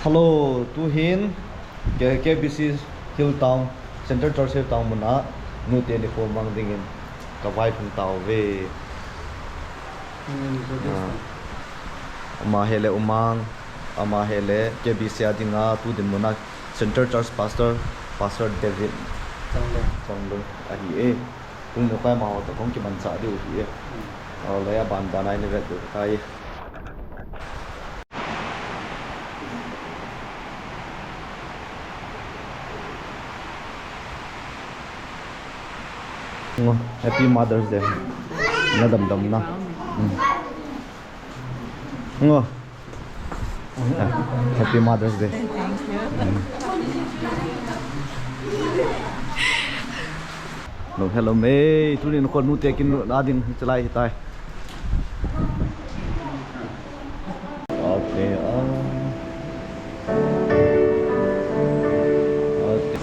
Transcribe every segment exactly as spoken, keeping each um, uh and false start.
Hello, tuhin K-, KBC Hill Town, Central Church Hill Town muna nute nikho mang dingin kavaihom tauve. Mm, so this Ah. one. Ama hi le U Mang, ama hi le KBC a dinga tu dinmun a Central Church Pastor, Pastor David Changlun. Changlun ahi e. Tuni nikho a amaho toh kahung kimanchah diu ahi e. Mm. Ahile aban ban a ina vet diu ahitai. Ngo, Happy Mother's Day. Na damdam na. Mm. Ngo. Happy Mother's Day. Thank you. Mm. Lo, hello, me. Tuni nikho nute kin a ding chalai hitai. Okay, ah. Okay.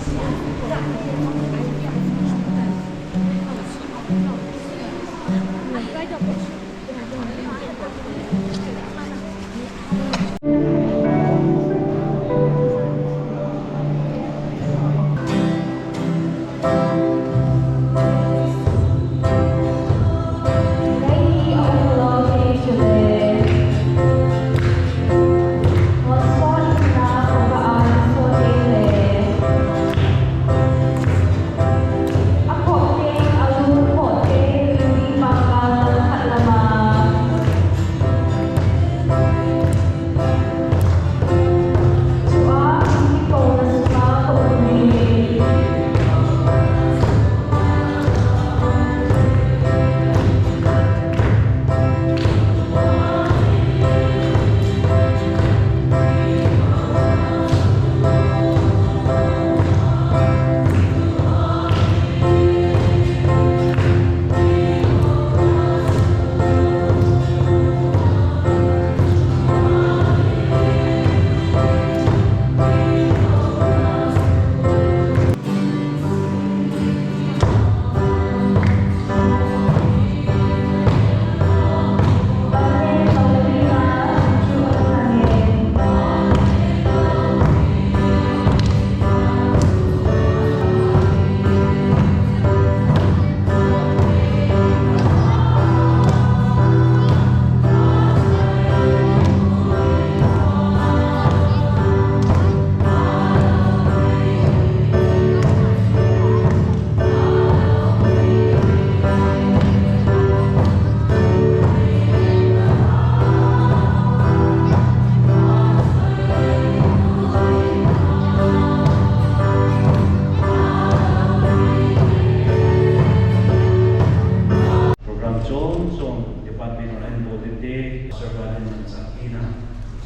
Program chom chom department in ahin bol ding te, server in manchah tina,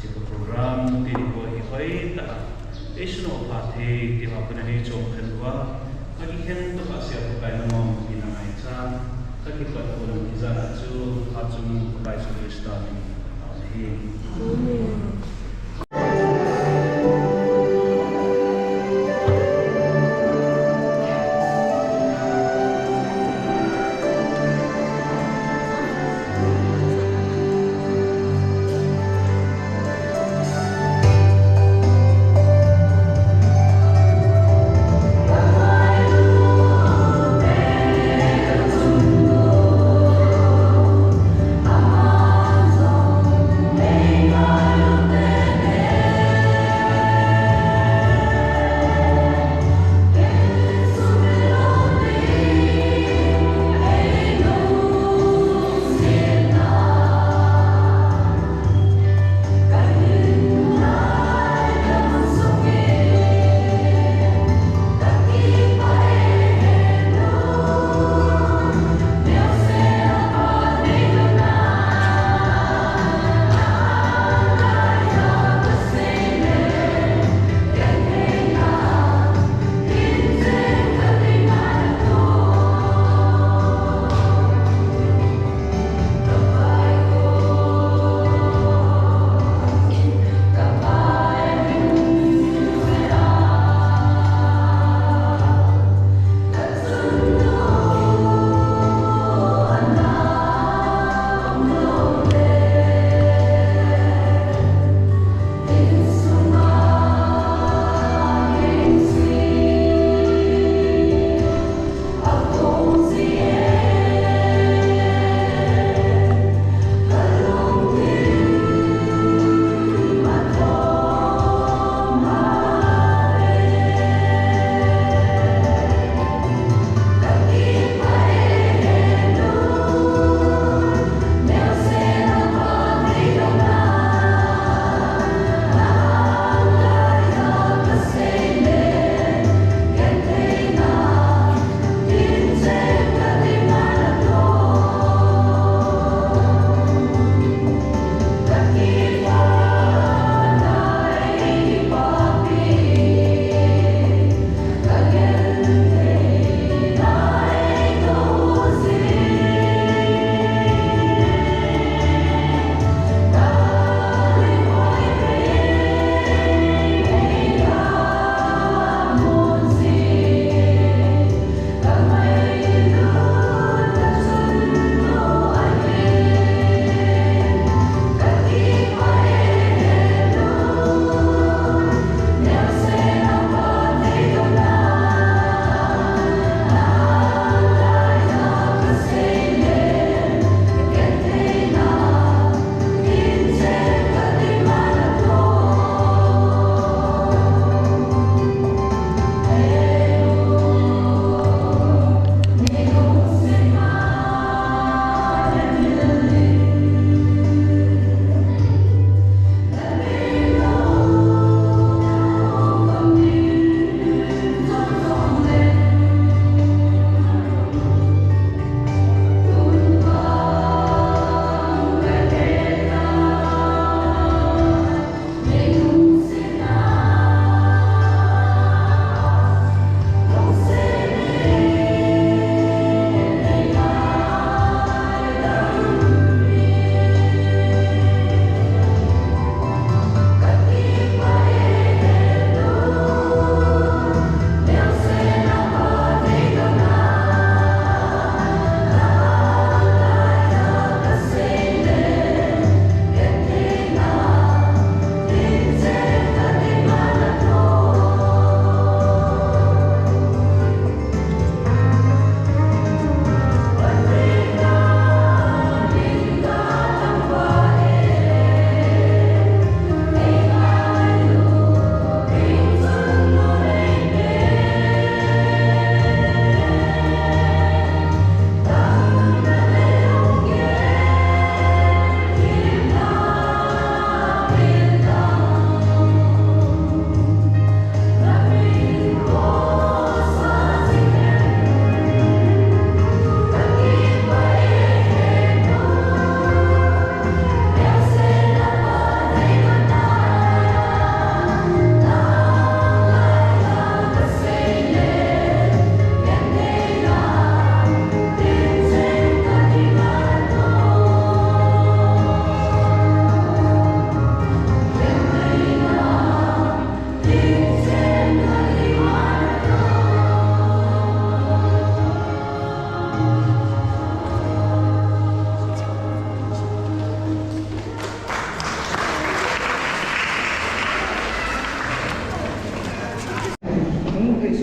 hiche program nute nikho hi hoitah a eisundoh pha thei tia puna nei chom khen uva, akikhen tokah sea Pakai nangma umpi na ngaichan, kakipat u nang ijat a chu, achung Pakai Jesu Christa min in. Amen.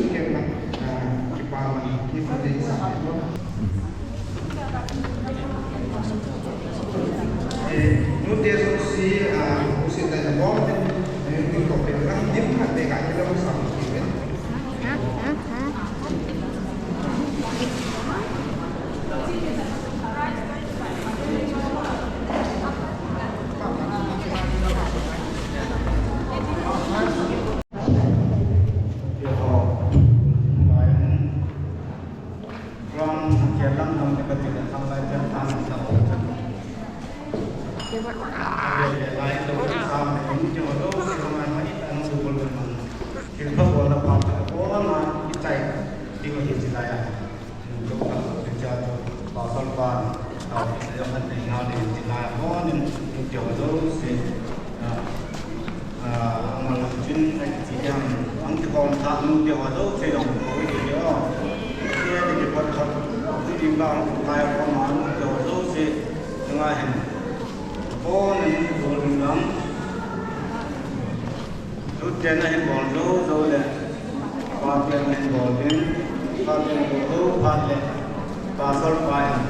Kei na, ah, kipa man, kipa dei sa. Eh, nute jouse, ah, jouse dei na bom, eh, nute toh pen lang dim khat dei ka kilo sa. Pastor pan, ah, office a jong kan nei ngal ding ti lai, konin, nute ho jouse, ah, ah, ngal chin, ai, ti jam, ang ti kon tha, nute ho jouse jong, ko i ti o. Ti ai ti pot pot, ti ding bang, kai ko ma, nute ho jouse, nga hin. Konin, ko ding bang. Tuten ahin bol jou jou le, paten ahin bol ding, paten bol jou phat le, pastor pa hin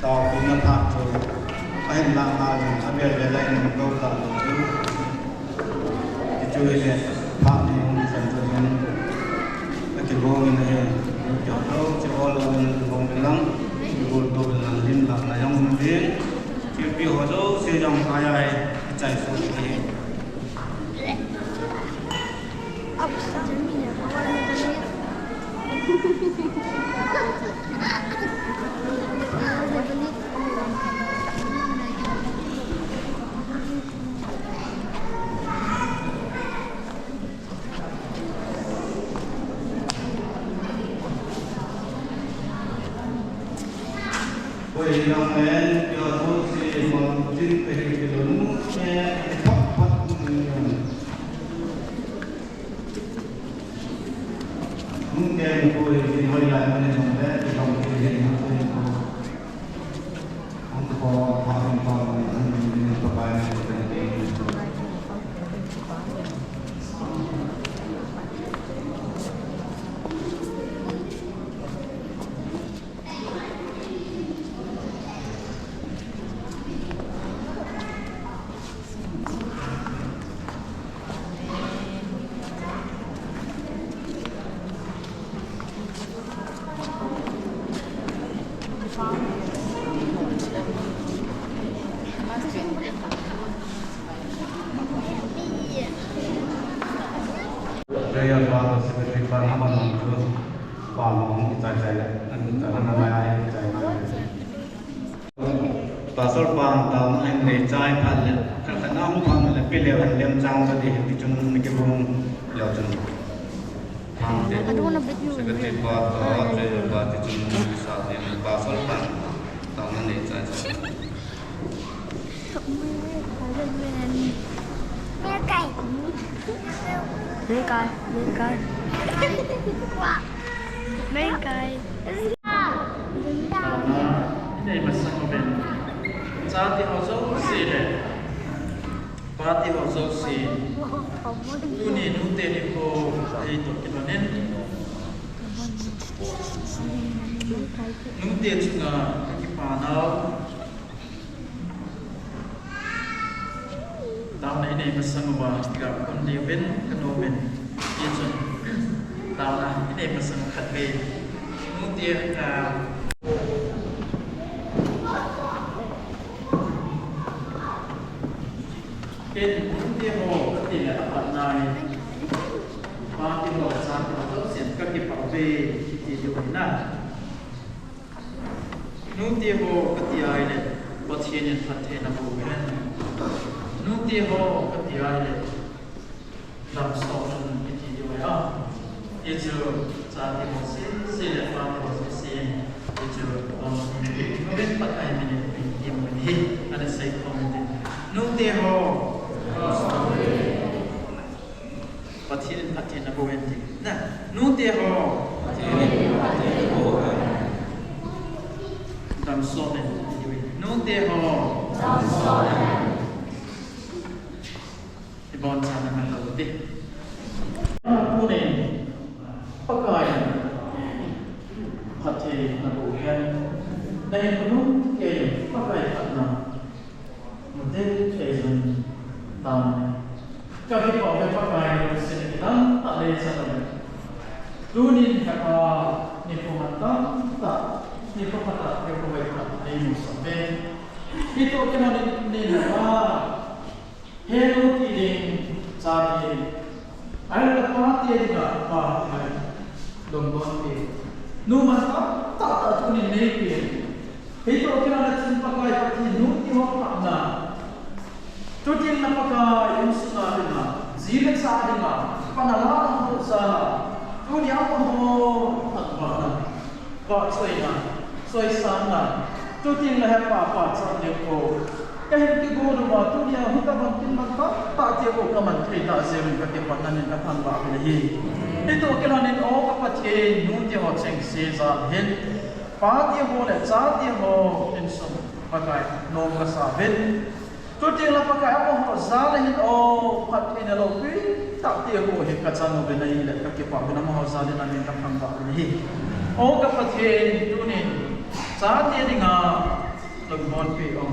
taopina phat chu ahin lah nau ding, abel bel a ahin bol ta lou chu. Hichu hile, phat ni hung khen chu hin, akibol in ahi, kihou lou, kihou lou in kibol in lang, kibol to in lang, lim lah na jong um ding. Thilpi ho jouse jong ahi, ahi, kichai soh ahi. Prayer pa to secretary pa hama nong chu pa nong i chai chai le, an chai na mai ai chai mai. Pastor pa ang taona hin nei chai phat le, khat khat na hung phat le, pe leu hen lem chang ta di hin ti chun ni kibung leu chun. Ang te, I don't wanna bet you. Secretary pa to, treasurer pa ti chun ni sa ni pastor pa ang taona nei chai chai. Menkai, menkai. Menkai. Taona inei masang uvin. Chate ho jouse le, pate ho jouse, tuni nute ni ho eitoh kilhonin, nute chunga kakipa nau. Taona inei masang uva, ga kon diuvin, kanom in, hichun, taona inei masang khatvei, nute, ah, ken nute ho kati le apatna hi, pate ho, chate ho, jousen kakipah uve, kiti diu ahi na. Nute ho kati ahile, Pathen in phatthei nabol hen. Nute ho kati ahile, damsot un kiti diu ahi. Hichu chate ho sese le pate ho sese, hichu, um, Pathen in phatthei nabol hen, ana sei khom inte. Nute ho. Pathen in phatthei nabol hen ti. Na, nute ho. Damsot un. Nute ho. Ibon sa na ka lo ti. na bou hen, na hinkho nung kei Pakai phatna mu thei thei jing tan. Ka kipah uve Pakai, lungset kidang tah le chan uve. Tunin Hepa, nikho mantam tah, nikho phatah, nikho hoitah nei musah uve. Hitoh kilhonin Hepa, henu ti ding, cha ti ding, ahilou le pa ti dinga pa ti ding, lungdon ti, nu mantam tah tah tunin neipe. Hitoh kilhonin chun Pakai Pathen, nu ti ho phatna, chutengle Pakai insunga dinga, ji le cha dinga, phatna la ho jal a, tunia amaho thangvahna, vahchoina, choisangna, chutengle Hepa pachatna nikho, kahin kigong uva, tunia hitobang kin mantam tah te bou kaman thei tah jeh uvin kakipah, namin kathangvah uvin ahi. Hitoh kilhonin O ka Pathen, nu ti ho chengse jal hin, pa ti ho le cha ti ho insung Pakai nom kasa uvin. Chutengle Pakai amaho jal a hin O, phattheina loupi tah te ho hi kachan uvin ahile kakipah uvin, amaho jal in namin kathangvah uvin ahi. O ka Pathen, tunin cha te dinga lungdon pe o.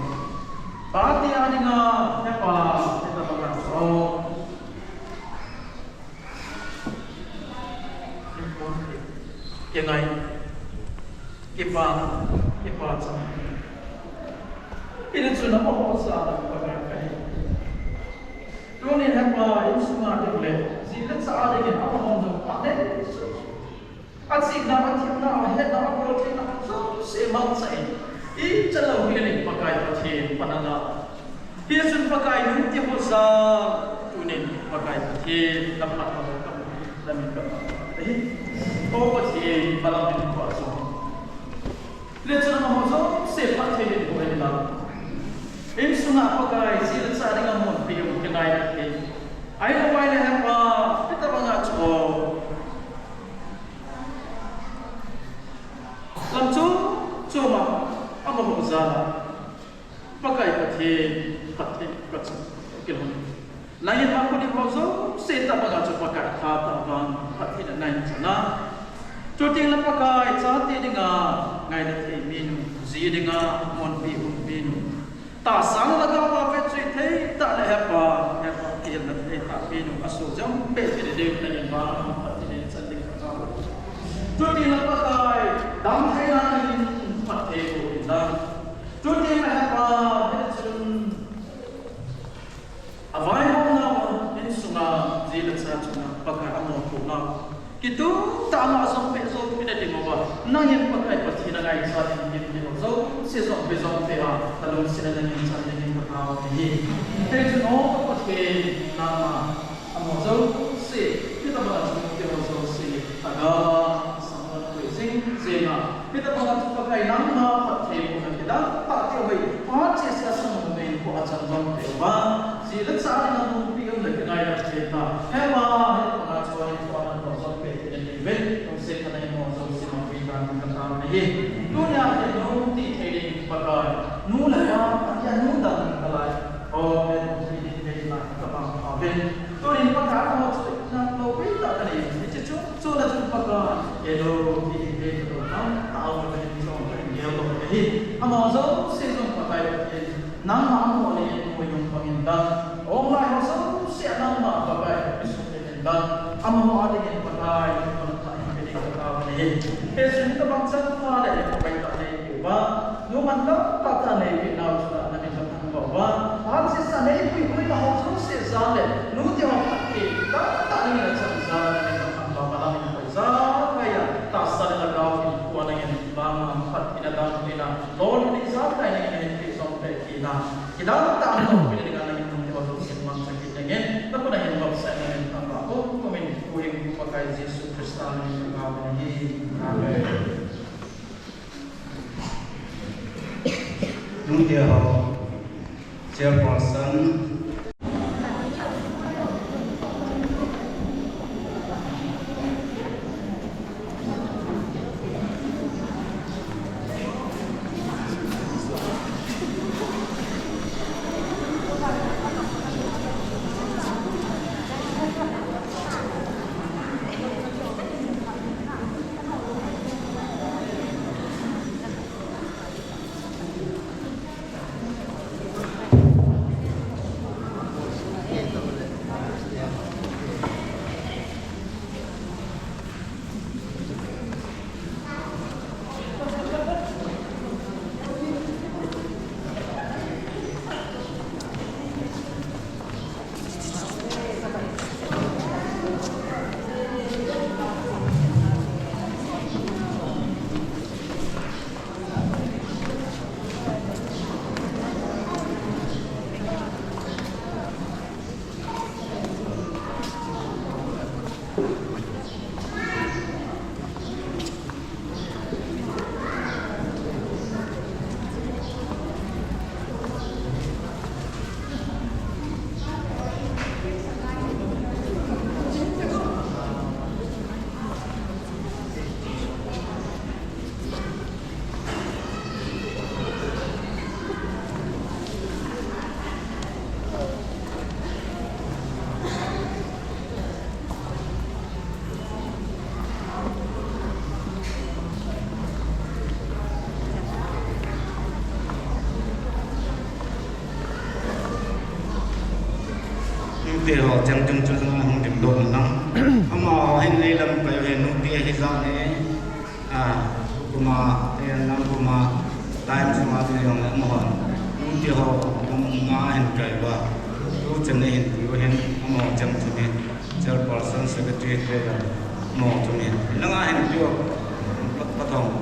Pa te a dinga Hepa, hitobanga chu o, lungdon pe, kingai, kipah, kipah chang. Hijeh chun amaho jal a Pakai kahi. Tunin Hepa, insunga dingle, ji le cha a dingin amahon jong phatnei, achihna, athemna, ahetna, aboltheina jouse mangcha in, ichan lou hilin Pakai Pathen phatna la. Hichun Pakai, nu ti ho jal, tunin Pakai Pathen, na phatna ho kamu, namin kathangvah ahi. O Pathen, malam in koi jong, le chun amaho jouse phatthei in bol in lang. Insunga Pakai, ji le cha dinga mun pe u kingaina thei. Ahilou le Hepa, hitobanga chu o, lam chom chom a, amaho jal a Pakai Pathen, phatthei kachan, kilhon. Nangin ama khut in ho jouse tobanga chu Pakai atha tah vang phattheina nahin chan a. Chutengle Pakai, chate dinga ngaina thei minu, ji dinga monpi umpi nu, tahsa le lhagao a vetsui thei tah le Hepa, Hepa kihilna thei tah minu, asoh jong peh thei ding nangin vang phattheina nahin chan ding kataove. Chutengle Pakai, damtheina nangin phatthei boh in lang. Chutengle Hepa, hichun avaihomna insunga, ji le cha chunga Pakai amopohna, kitup tah a ama jong peh jou kit nading uva, nangin Pakai Pathen a ngaichat in, hiche ho jouse jong pe jong peh a, nalungset a nangin chan dingin katao ahi. Hichun O Pathen, nangma amaho jouse, hitobanga chu hiche ho jouse, lhagao a sangnon koi jing jing a, hitobanga chu Pakai nangma phattheibohna kidang tah te ho hi, phat chesa sangnom in kho a chan jong peh uva, ji le cha dinga mun pe um le kingaina thei tah, Hepa, hitobanga chu hinkho a nangma jong peh thei nading uvin, lungset tah in amaho jouse mangpi tan katao ahi. Tunia hin nu ti thei ding Pakai, nu le pa, atia nu dang kalai, o, nu ti ding thei lai, kabang pha uvin. Tunin Pakai amaho chu nang loupi tah kanei, hiche chu, chu le chu Pakai, e lo, ti ding thei tah, nang tao le hin jong kahin gel lou ahi. Amaho jouse jong Pakai Pathen, nangma amaho dingin nuiyong bangin lang, um lai ho jouse a nangma Pakai, kisukhen in lang, amaho a dingin Pakai, nangma tah in pe ding katao ahi. Hichun hitobang chan pha le Pakai tah neipe uva, nu mantam tah tah neipe nau chu namin kathangvah uva, phat chesa neipuipui nau ho jouse jal le, nu ti ho phatthei tah tah nangin achan jal le namin kathangvah, malam in koi jal ngai a, tahsa le lhagao in kho a nangin vang a phattheina, damtheina, lolhinna ijakai nangin nahin peh jong peh kit a, kidang tah a nangin loupi nading a nangin nu ti ho jouse mangcha kit dingin, nakhut a hin vopsah in namin kathangvah, kum kum in Pu Hing Pu Pakai Jesu Christa min in kataovin ahi. Amen. Nu ti ho, Chairperson. Te ho chang chung chu jong hung dim doh na. Amaho hin lei lam kai he nu te hi ja ne. A, kuma, te nam kuma, time suma te jong le amaho. Nu te ho, nam nga hin kai ba. Tu chen ne hin tu hin amaho chang chu ne. Chairperson, secretary te jong amaho chu ne. Langa hin tu, pa, pa thong.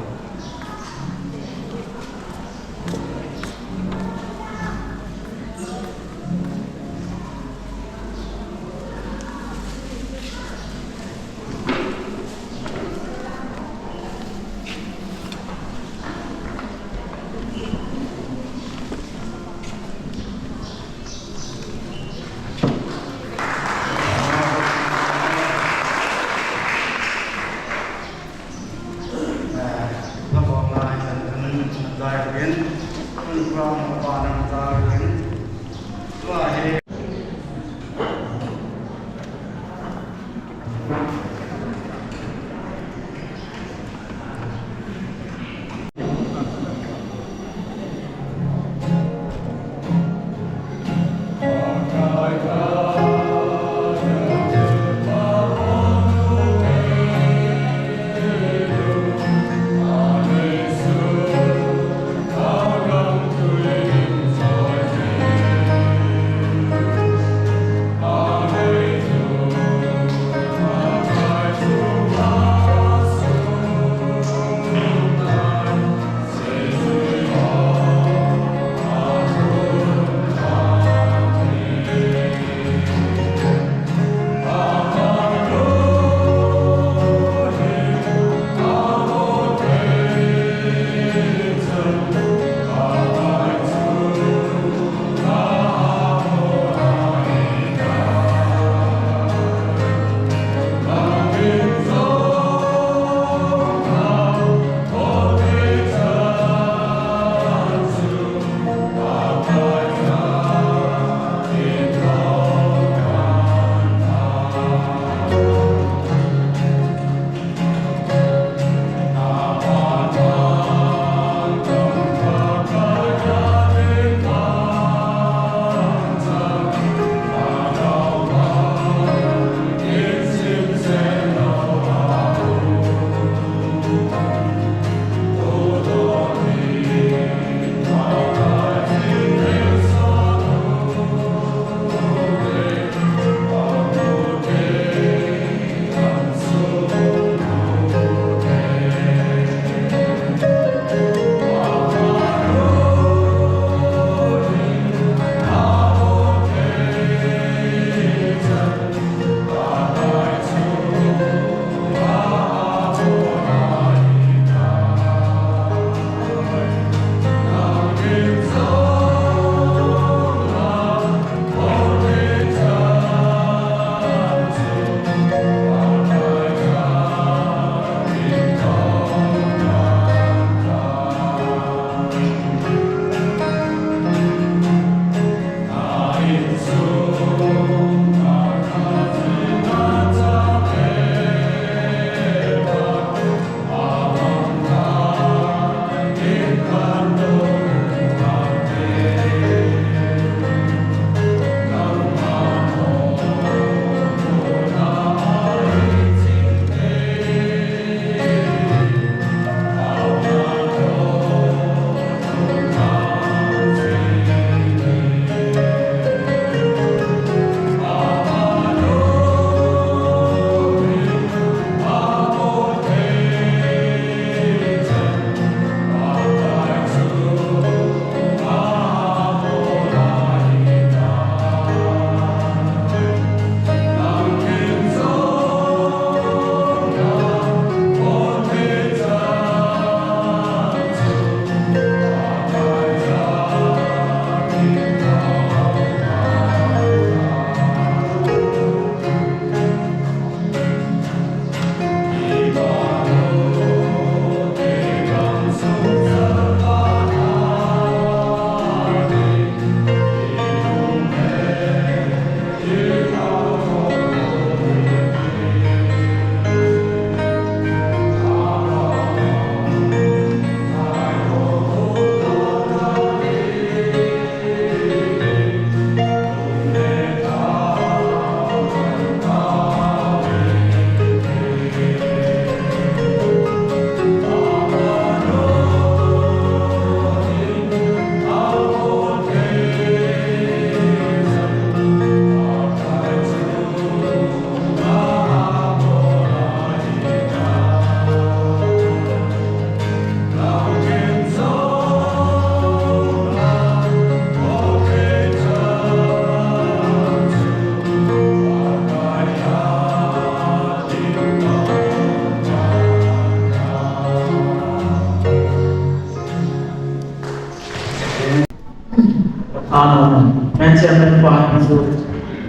Ano, mention pa ni su,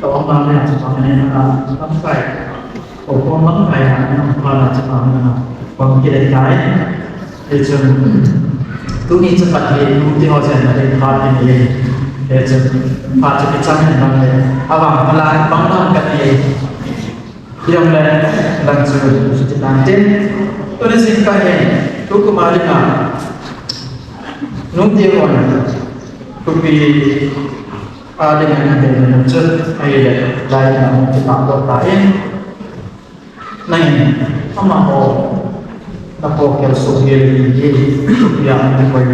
to ang na ni su pa ni na, ang kai. O ko ang kai na, ang pa na sa pa na, pang kile kai. Ejun, tuni sa pa ni, nung ti ho sa na ni pa ni. Ejun, pa sa ki sa ni na ni. Abang pala, bang bang ka ni. Hijongle, lang chu, chu ti tan tin. Tuni jingkah hin, tukum a dinga, nung ti ho, thupi a dinga hin, chu, ahile, lai na, ti ta do ta in. Nangin, amaho, na po kel su hi, hi, thupi a, ni koi.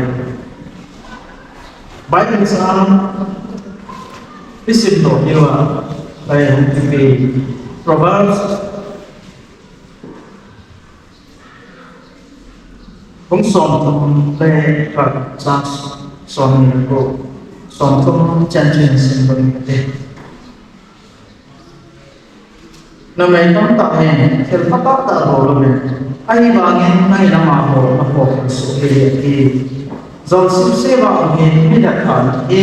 Bible chang i simdoh diu a, lai hung kipe Proverbs bung somthum le khat chang somni le ko, somthum chan chan simdoh ing kate. Numei tamtah in thil phatah tah bol uvin, ahivangin nangin amaho napo kel su hi, ati. Jol sipsip a um hi mi lhagao ahi,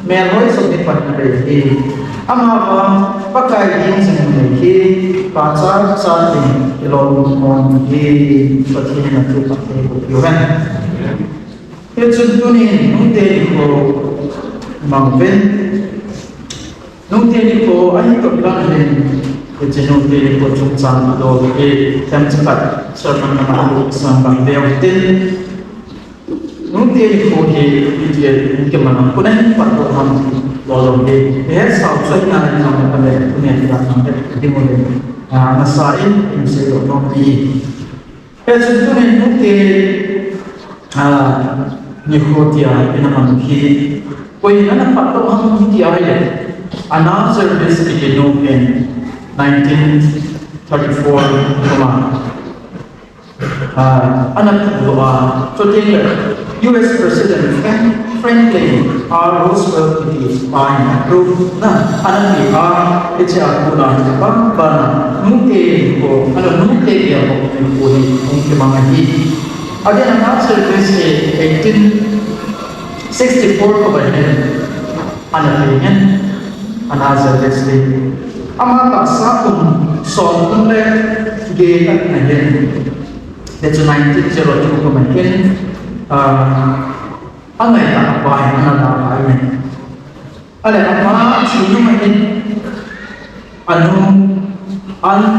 melhoi joh hi pan nadei ahi. Amavang Pakai ding jing nei hi, pachat chat ding ilolhin ahi. Pathen in athu phatthei boh peh uhen. Hichun tunin nungte nikho mang uvin. Nungte nikho ahi toh kilhon in, hiche nungte nikho chungchang a dol hi, themcha khat sermon a mang a sambang deu tin. Nungte nikho hi, hiche nungte man a kon a hin patdoh ham ti lolou hi. Hetsah u chu ahi nalai jong le, tunia hi dan mang ding u le, ah, nasa in, in seidoh nom ahi. Hichun tunin nungte, ah, nikho tia ina man u hi, koiin ana patdoh ham ti ahile, Anna Jarvis kiti nu hin nineteen thirty-four kum a, ah, ana patdoh a, chuteng le U S President Frank-, Franklin R Roosevelt kiti pa in approve na ana pe a, hiche a kona ban ban a nungte nikho, ana nungte nikho hi hung kimang ahi. Adeh in Anna Jarvis hi eighteen sixty-four kum a hin ana pe in, Anna Jarvis hi. Ama tahsa kum somthum le get a hin, hichu nineteen zero two kum a hin, ah, angaitah pa in ana dalhah in. Ahile ama athi nung a hin, anu, Anne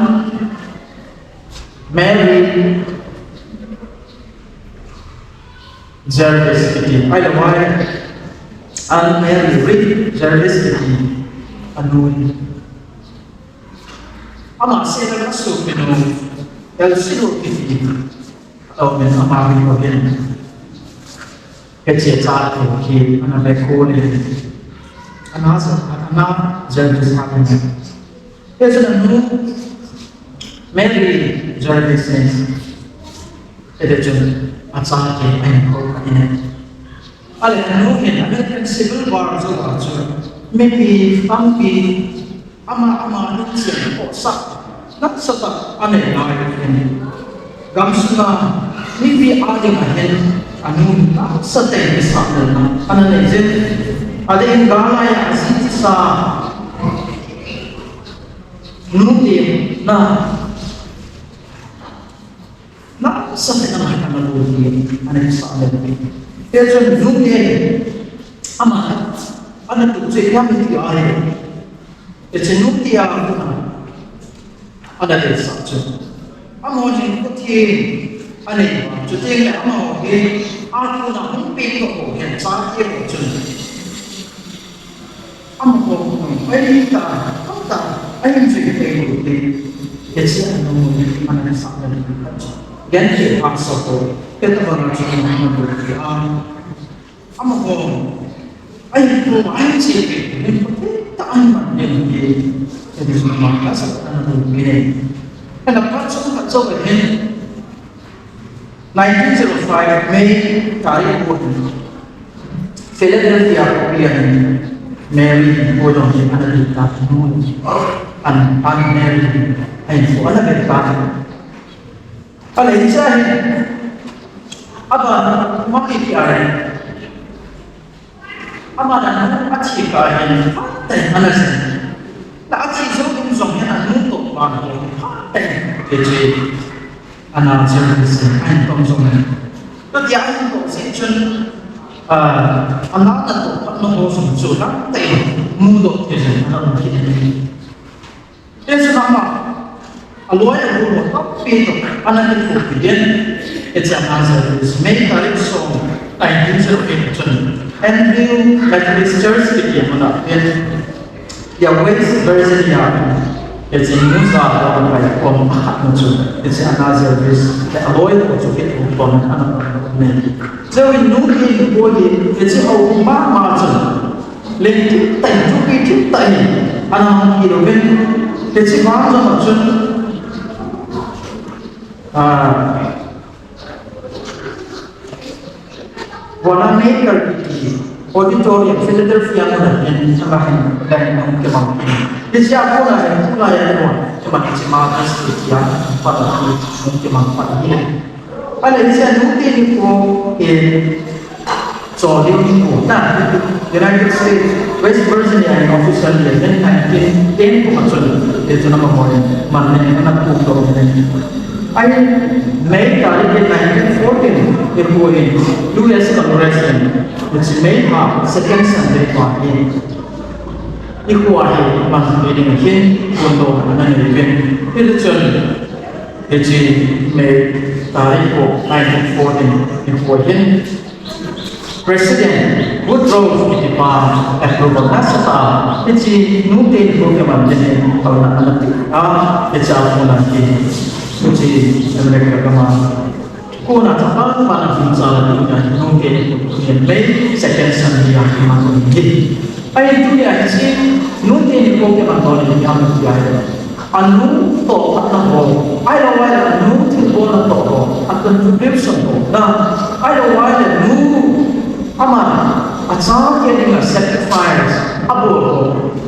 Mary Jarvis kiti, ahilou vai, Anne Mary Reid Jarvis kiti anu hi. Ama sehna a asopinu Elsie Louth kiti aum in, ama hi ahin. Hiche chate hi ana vekhol in, Anna, Anna Jarvis ahin. Hichun anu Mary Jarvis in, hitichun achate ahin khol in. Ahile anu hin American Civil War jouva chu mipi tampi ama, ama in chen khohsah nasatah anei ngai in. Gamsunga mipi adinga hin anu nasatah in kisahlelna ana nei jin. Adeh in gal laiya aji chusa nute na nasatah in ama hi ana lolhin, ana kisahlel. Hichun nute ama ana tuh chu ipi ham iti ahile, hiche nute a kona ana deisah chu, amaho hin Pathen anei uva, chuteng le amaho hi akona hung pengdoh ho hin chate ho chun, amaho, ahi ta, ahi ta, ahin jui thei lou ding. Hiche anu hi ana kisahlel khat chu, genthei hahsa ho, hitabanga chu ana lolhin a. Amaho, ahi ko, ahi che thei, ahi ko, ta ahi man ding hi, hiche chu ama kisahlel ana lolhin e. Ahile phat chomkhat jou ahin, nineteen zero five May tarik ko hin, Philadelphia khopi a hin Mary Reid jong hi ana lut tan, Anne, Anne Mary Reid ahin, ana vet tan. Ahile hiche a hin, aban, ama hi iti ahile, Aman anu athi kah hin phatah in ana jen. Athi jou ding jong hin anu toh vang ho phatah in, hiche ana jen jin, ahin tong jong in. Chuti ahin toh jeh chun, ah, ana toh phatna ho jong chu tamtah in mudoh thei jin ana um kit in. Hichun ama, aloi agol ho tampi toh ana kithopi in. Hiche ana Jervis, May tarik som, nineteen zero eight chun Andrew Methodist Church kiti muna in, West Virginia, hiche nu ja ho ana kai khom khat na chu, hiche ana Jervis le aloi ho chu kithopi in ana nei. Chujou in nu hi, nu hi, hiche ho mama chun, leng thim tah in, thupi thim tah in ana hung kit uvin, hiche vang jong a chun, ah, Wanamaker kiti auditorium Philadelphia muna hin, ama hin, leng hung kimang kit in. Hiche a kona hin, tulai a kona, ama hiche Mother's Day tia, pat a hin, hung kimang pat ahi. Ahile hiche a nu teni kho, eh, Choliu nikho, na, United States, West Virginia in official year, nineteen ten kum a chun, hichun ama hoi, man nen, ana kum doh nen. Ahin, May tarik nineteen fourteen, nikho in, U S Congress in, hiche May lha, second Sunday pa hi, nikho a hi, man nen ding hin, kum doh ana nei uvin. Hichun, hiche May tarik kho, nineteen fourteen, nikho hin, President Woodrow kiti pan approval nasah a, hiche nu teni kho kiman ding hi kona ana ti a, hiche a kona hi, hiche America gam a kona chapang pan a hung chal a, nu teni kho hi May second Sunday a kiman ding ahi. Ahin tunia hiche nu teni kho kiman ding hi ipi ham tia ahile, anu toh phatna ho, ahilou ahile anu thilbolna toh ho, a contribution ho, na, ahilou ahile nu, ama, achate dinga sacrifice abol ho,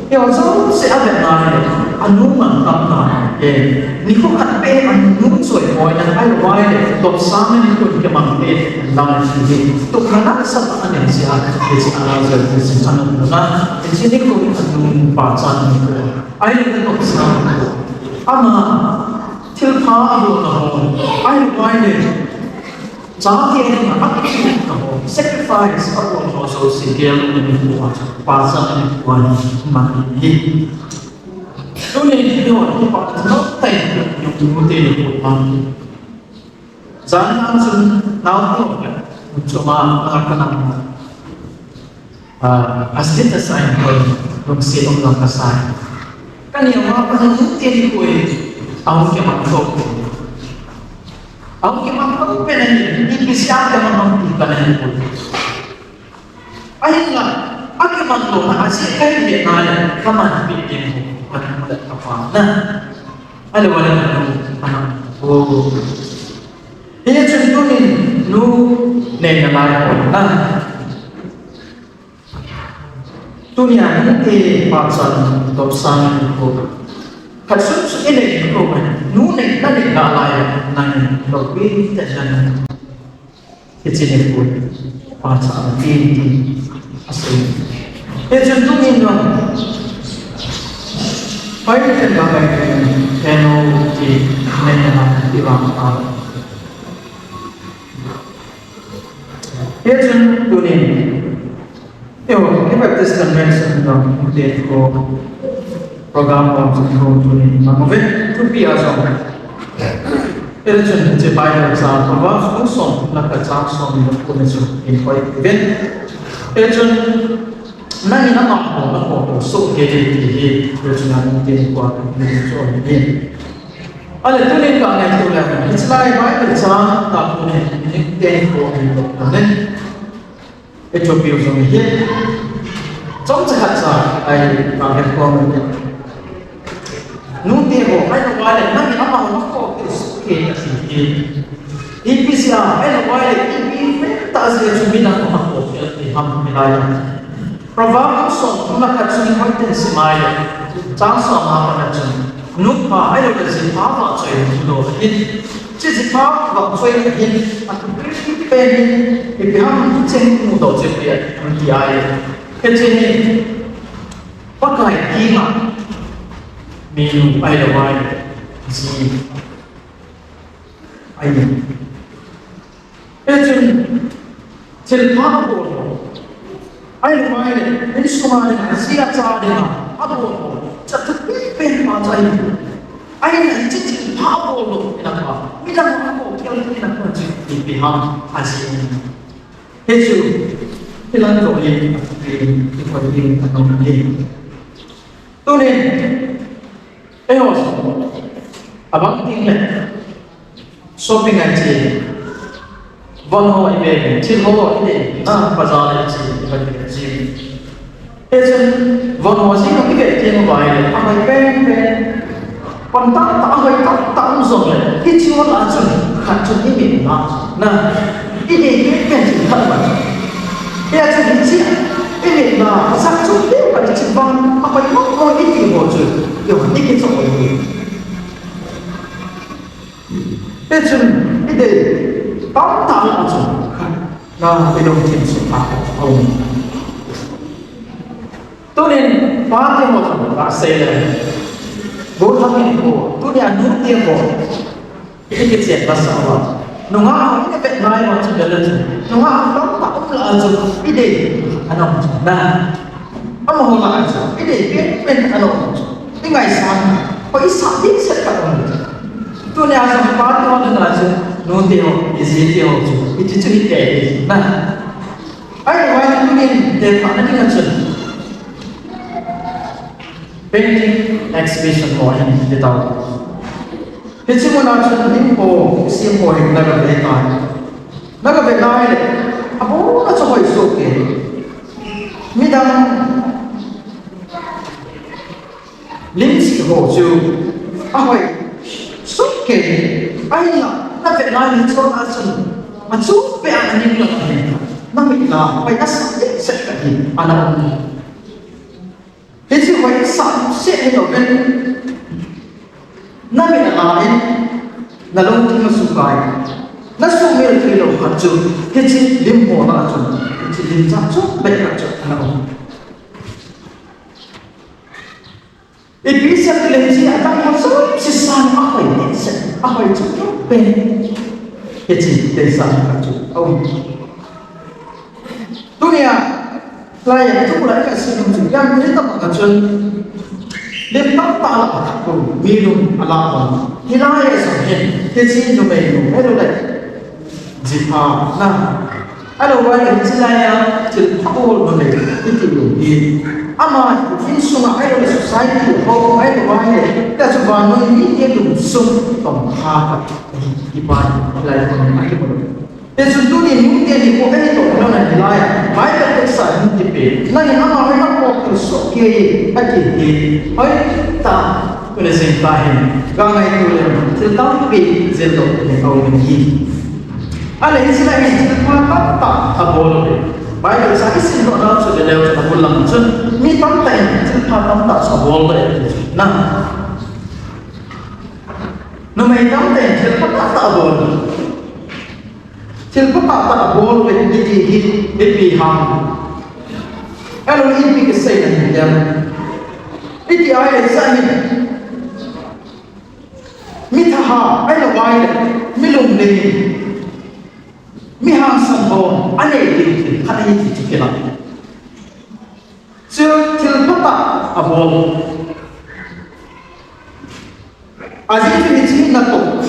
hiho jouse avetna ahile, anu mantam na, eh, nikho khat beh anu choi boina, ahilou ahile, topsang nikho kiman beh, lang hi, tukna nasatah a anei jeh a, hiche ana Jervis in ana muna, hiche nikho hi anu pachat nikho. Ahile natopsang nikho. Ama thilpha abolna ho. Ahilou ahile chate dinga akithohna ho. Sacrifice abol ho jouse geldohna nikho a, pachatna nikho a iman in ahi. Tuni hi ho, pachatna tah in nu teni kho mang. Jan a chun nao ho, choma, a, kanam, a, asita sai ho, lungset um lang kasai. Kaneo a pat a nu teni kho hi, ahung kimang lhon. Ahung kimang lhon pen ahi, ipi jeh a kimang lhon ti kaneo poi. Ahinla, akiman lona a jeh kahin hetna le, kamanpi ding ho, kanu le kapa na. Ahilou le kanu, kanu. Oh. Hichun tunin, nu neina lai ho na. Tunia nute pachat topsang nikho. Khat sunsun inei nikho, nu nei, nanei nalai, nangin lou pi ta jan. Hiche nikho hi pachatna ti, ti asei. Hichun tunin jong, pai ten ba pai ten, eno ti, nei na ti vang pa. Hichun tunin, eiho, Baptist Convention jong, te ko, program bang chu tunin mang uve, thupi a jong. Hichun hiche Bible chang Proverbs bung somthum le khat chang somni le ko na chu hin koi uve. Hichun nangin amaho nakhoh soh kei e ti hi, hichun nangin tin kua ni chu ahi. Ahile tunin kangaito le, hiche lai Bible chang tahtah tunin tin ko ni lo ne. Ichupiu jong hi. Chomcha khat cha, ahi, kahet khom e. Nute ho, ahilou le, nangin amaho nakhoh soh kei e ati. Ipi jeh a, ahilou le, ipi pen tah jeh a chu mi nakhoh soh kei ati ham hilai a. Proverbs somthum le khat chun hoiten sim a ahile, chang som a pat a chun. Nupha, ahilou le jipha vahchoi mudoh ahin. Hiche jipha vahchoi ahin, athupi pen hi, ipi ham hicheng mudoh chu ipi ham ti ahile. Hiche hi Pakai kinga mi nu ahilou vai ji ahi. Hichun thilpha abol ho, ahilou vai le insunga dinga, aji acha dinga abol ho, chu thupi pen pa chu ahi. Ahinla hiche thilpha abol ho, hinapa midang ho akou khel hinapa chu ipi ham aji. Hichu, hilang joh hi, i, i koi ding anom ahi. Tunin, eiho, abang ding le, shopping a iche, von ho ive, thil ho ive, na, bazaar a iche, ive, iche. Hichun, von ho jong ive teng uva ahile, ahoi penpen. Pon tamtah, ahoi tamtah um jongle, hiche ho lah a chun, khat chun imit na, na, idei penpen thil khat bang. Hia chun hiche, imit na, khat chun, hiche vang, ahoi mong mong iti ho chu, eiho, ikichoh u ahi. Hichun, idei tamtah lah a chun, khat, na, ilungthim sunga khat aum. Tunin, pate ho jong kasei le, gollhang in ho, tunia nute ho, ikichen masa uva. Nungah ho, ina vet ngai uva chu bel a chu. Nungah ho tamtah um lah a chu, idei, ana um chu. Na, amaho lah a chu, idei penpen ana um chu. Ingaisang, hoi isah ding set khat aum chu. Tunia jong pate ho nunga chu, nute ho, iji te ho chu, iti chu ite, na. Ahivangin tunin tekahna dinga chun painting exhibition ho hin ti tau. Hiche muna chun lim ho, sim ho hin nagavet tai. Nagavet nai le, abona chu hoi soh kei. Midang lim sih ho chu ahoi soh kei, ahinla, navet nai le chun achun, achun peh a aning lang ahi, namit lah a hoi asah ding set khat hi ana um. Hiche hoi asah set hi louvin, namit alah in, nalungthim asukai, nasuhmil thei lou khat chu, hiche lim ho lah a chun, hiche lim chah chom beh khat chu ana um. Ipi seh tile hiche adang ho jouse sanga ahoi nahsah, ahoi chu pen. Hiche tei sanga chu aum. Tunia, hilai a thu lah a kasei nom chu, jam ni tah a chun, lim tamtah lah a khat mi lung alah a. Hilai a jong hin, hiche numei nu, hello le. Jipha na. Ahilou vai le hiche lai a, thilpha bol numei, iti lou hi. Ama, insunga ahilou le society ho, ahilou vai le, tia chu vannoi mite lungsung tongkha khat ahi, kipa hi, hilai a ahi bou. Hichun tuni nute ni ko ahi toh lou na hilai a, Bible text a hin tipe, nangin ama hoi na ko thil soh kei, ati hi, hoi ta. Tuni jingkah hin, kangaito leu, thil tampi jildoh ding aum in ahi. Ahile hiche lai hin thilpha tamtah abol uve. Bible chang isim doh nau chu veleu chun abul lang chun, mi tamtah in thilpha tamtah chu abol uve. Na. Numei tamtah in thilpha tamtah abol uve. Thilpha tamtah abol uve iti hi, ipi ham. Ahilou le ipi kisei na hi dem. Iti ahile hiche hi. Mi thahat, ahilou vai le, mi lunglen. Mi hangsan ho, anei ding thil khat ahi ti chu kilang. Chu thilpha tah abol. Ajeh chu hiche natoh.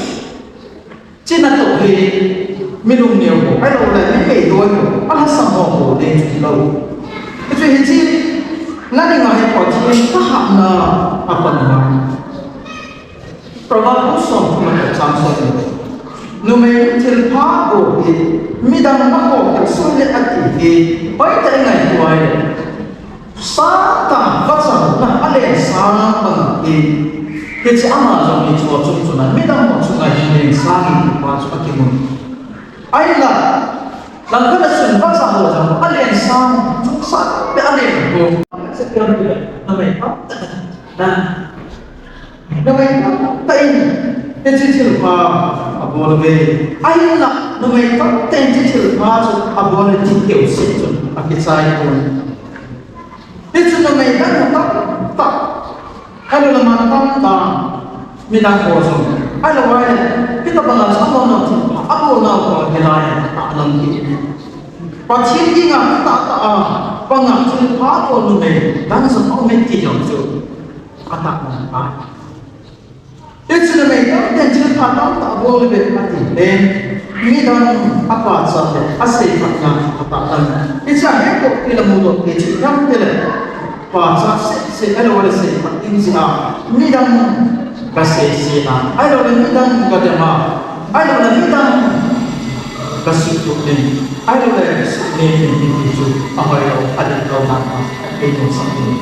Hiche natoh hi mi lungneo ho, ahilou le mi peidoi ho, alhasam ho, ho ding chu hilou. Hichu hiche, nading a hi Pathen thahatna apan ngai. Proverb bung somthum le khat chang somni. Numei thilpha bol hi, midang na ho thil sum le ati hi, hoitah in ngaito ahile. Satan vachang na alen sang bang hi, hiche ama jong hi chu chun chun a, midang ho chunga hin alen sang hi pa chu akimun. Ahinla, langkhat a chun vachang ho jong alen sang, chungsa pe alen ho. Numei tamtah na. Numei tamtah in, hiche thilpha abol uve. Ahinla, numei tamtah in hiche thilpha chu abol uve ti keu seh chun, akichai pon. Hichu numei dang tamtah, ahilouleh man tamtah, midang ho jong, ahilou leh, hitabang a chu amahon thilpha abol nau ho hilai a atahlang hi. Pathen dinga kitah tah a, panga thilpha abol numei dang jong aume ti jong chu atahlang ahi. Hichu numei tamtah in thilpha tamtah abol uve ati le, midang apachat le aseiphatna atahlang. Hichea hedoh pi le mudoh pi chu ipi ham itile, pachat seh seh, ahilouleh seiphat ding jeh a, midang kasei seh a, ahilouleh midang kadem a, ahilouleh midang kasuhtup ding, ahilouleh kasuhnem ding ti chu ahoilou, adinlou dan a, akinungsak ding.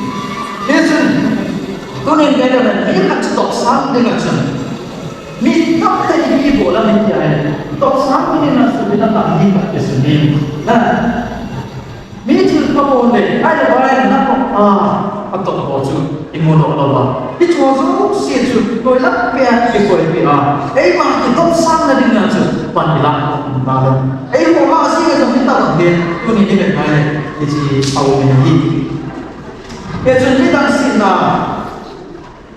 Hichun, tunin kei le nang, mi khat chu topsang dinga chun, mi tamtah in ipi bol ham iti ahile, topsang dinga chun mi tamtah in mi khat kisem in, na, mi thilpha bol le, ahilou leh na koma atop ho chu imu doh lou a. Hiche ho jouse chu koi lam peh a kikoipi a, eima kitopsang na dinga chu pan ilah um talou. Eiho ma asei jong hitabang hi, tunin ivet ngai le, hiche aum in ahi. Hichun midang sihna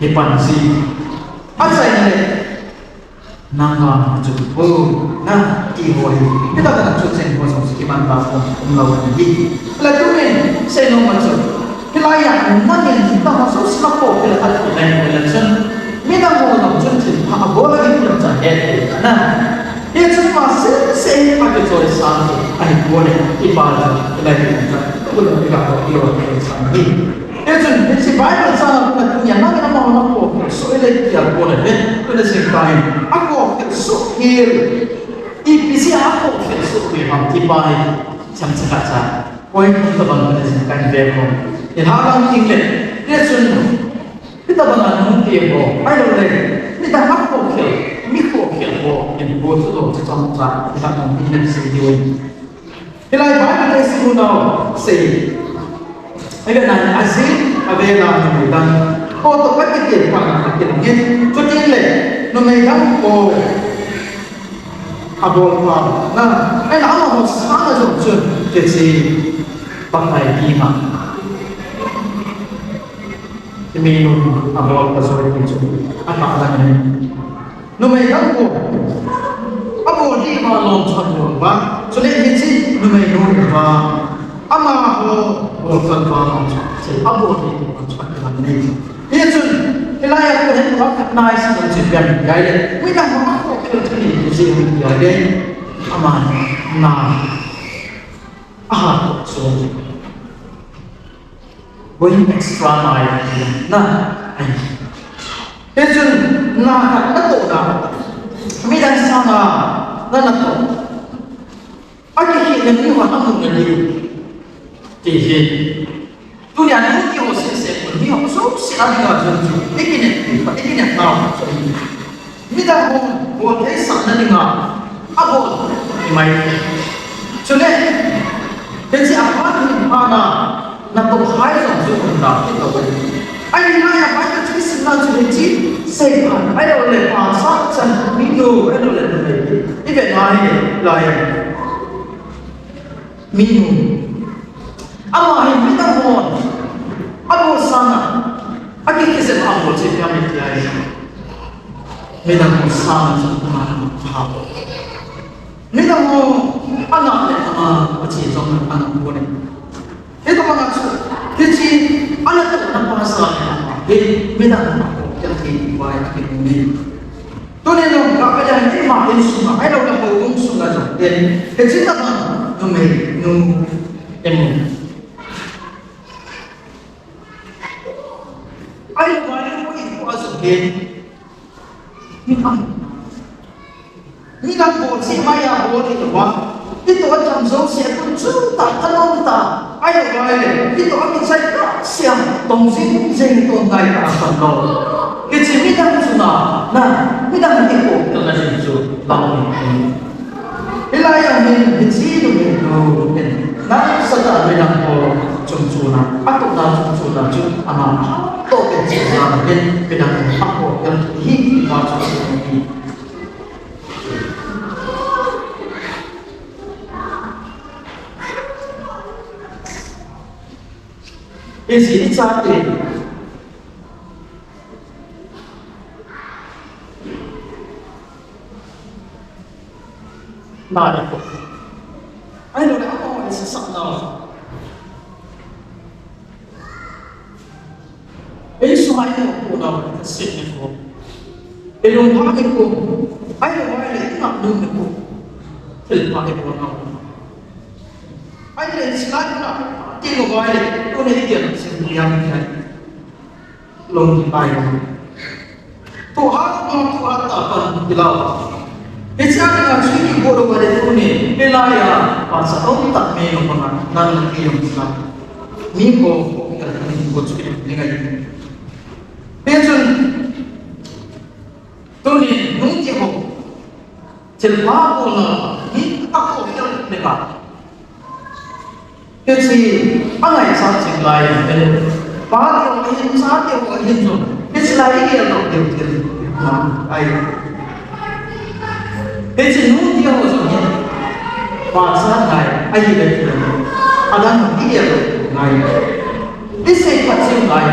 hi pan ji. Achaina le, nang vang chu, o, na, ti ho hi, hitabang a chu cheng ho jong chu kiman ta pon umlou ahi. Le tunin seinom a chu, hilai a nangin tama jouse napoh kit le khat kinei le chun, midang ho jong chun thilpha abol ahi ti jong chu ahet thei na. Hichun ama seh seh hi akichoisang chu ahipon e, ipa chu hilai hi chu, tubul a iga ho, iga ho, iga sang hi. Hichun, hiche Bible chang a kona tunia nangin amaho napoh kit soh hih le tia kona hi, tuna jingkah in, apoh kit soh hih, ipi jeh a apoh kit soh hih ham ti pa hi, chomcha khat cha, point thum tabang tuna jingkah in ve khom. Ilhahlang ding le, hichun, hitabang a nute ho, ahilouleh, midang apoh kit, mi poh kit ho, in po chu lo chu chomcha, ilhahlang ding le sei diu. Hilai Bible a isim u nau sei. Ahive na, ajin, avel a numei dang ho toh akitepna akilang in. Chuteng le, numei dang ho abol pha na, ahile amaho sanga jong chun, hiche Pakai dinga iminu abol pha joi ti chu atahlang in. Numei dang ho, abol diu va lom chon lom va, chule hiche numeinu va, amaho bol chon va lom chon, hiche abol diu va chon lom nei. Hichun, hilai a kona hin va khat naisih in chu ipi ham iti ahile, midang ho apoh kit thei ji ahi iti ahile, ama na, aha, so. Going extra mile na ahi. Hichun na khat natoh na, midang sanga na natoh, akikhehna ni ho amu na diu ti hi. Tunia nute ho seh seh, miho jouse a dinga jong chu ikinep, ikinep nau chu ahi. Midang hon bol thei sahna dinga abol mai. Chule, hiche a phat in phat a natoh hai jong chu um da kit lou ahi. Ahilai a Bible chu isim na chu hiche seiphat, ahilouleh pachat chan minu, ahilouleh numei, ivet na hilai a minu. Ama hi midang hon abol sanga, akikhe jep a abol chu ipi ham iti ahile, midang ho sanga chu ama ana pha. Midang ho ana le ama, ache jong ana pha pon e. Hitabang a chu, hiche anatohna pa sanga ama hi midang ho apoh kit thei ti vai akinung e. Tunin jong, ka, ka, ka, ima insunga, ahilouleh houbung sunga jong, hiche tabang numeinu imu. Ahilouleh, houbung a jong, midang, midang bol jeh mai a bol hi louva, itoh a tam jouse a kun chu ta, thanom ta, ahilouleh, itoh a kichai ta, siam, tong jing jing, tong ngai ta, a tam lou. Hiche midang chunga, na, midang hi poh kit na jing chu, lam ni. Hilai a hin, hiche numeinu hin, nasa tah midang ho chungchon a, atohna chungchon a chu, ama toh pen chu jana hin, midang ho apoh kit hi, ima chu hi. Hiche i chate. Na i ko. Ahilou le amaho i sasah nau. Ei sunga i mo ko nau, i seh ni ko. I lungpha ni ko. Ahilou le i ngap nu ni ko. Thilpha ni ko nau. Ahile, i sila i na, ti mo vai le, tuni i kian, sin liam kian. Long kipai. Tuha, tuha, tuha, ta pan, kilau. Hiche a dinga chu kibol lou va le tuni, hilai a, pasa om ta me no panga, nang na ki yong sa. Mi ko, ko, ka, mi ko chu ki, ni ngai. Hichun, tuni, nung ki ho. Thilpha bolna hi a khohel le ka. Hiche a ngaichat jing lai in, pa te ho ahin, cha te ho ahin jong, hiche lai i gel doh diu thil ahi. Hiche nu te ho jong hi, pachat ngai, ahile thil, adang i gel doh ngai. I sei phat jing ngai.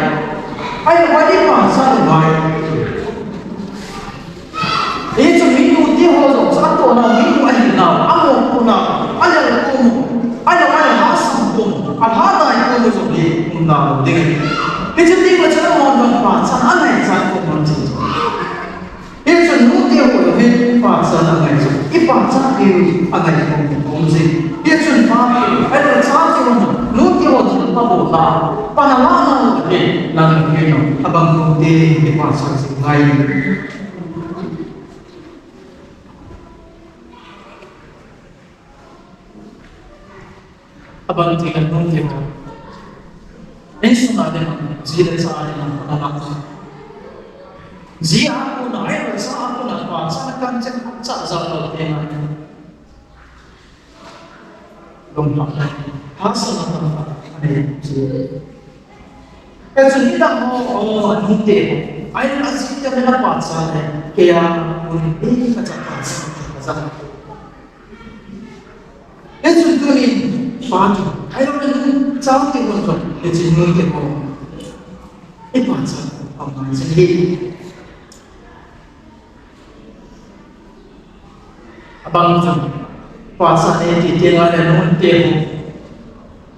Ahilou le i pachat ngai. Hichu minu te ho jong chu atoh nau, minu ahi nau, amopoh nau, alel kom u, alel, alel hahsat kom u, alhadai kom u jong hi um nau ding. Hichu teng le chun amahon jong pachat angaichat kom u chu. Hichu nu te ho jong hi pachat angaichat, i pachat diu angai kom u um jing. Hichun pa te, ahilou le cha te ho jong, nu te ho jong pa bol nau, pan ala nau hi, nang hi no, abang kom te, i pachat jing ngai. Abang ti kan nun ti ho. Insung a ding, ji le cha a ding, na na. Ji a kona, ai le cha a kona, pachat kan che, cha ja lo te na. Lungpha. Hahsatna tamtah anei ji. Hichun nidang ho, o, nute ho. Ai, aji te le pachat le. Kei a, un, ni ka cha pachat, ka cha. Hichun tuni, pa te. Ai, o, nu, cha te ho jong. Hichun nute ho. I pachat, pachat, pachat. Abang jong, pachat nei ti teng le nute ho.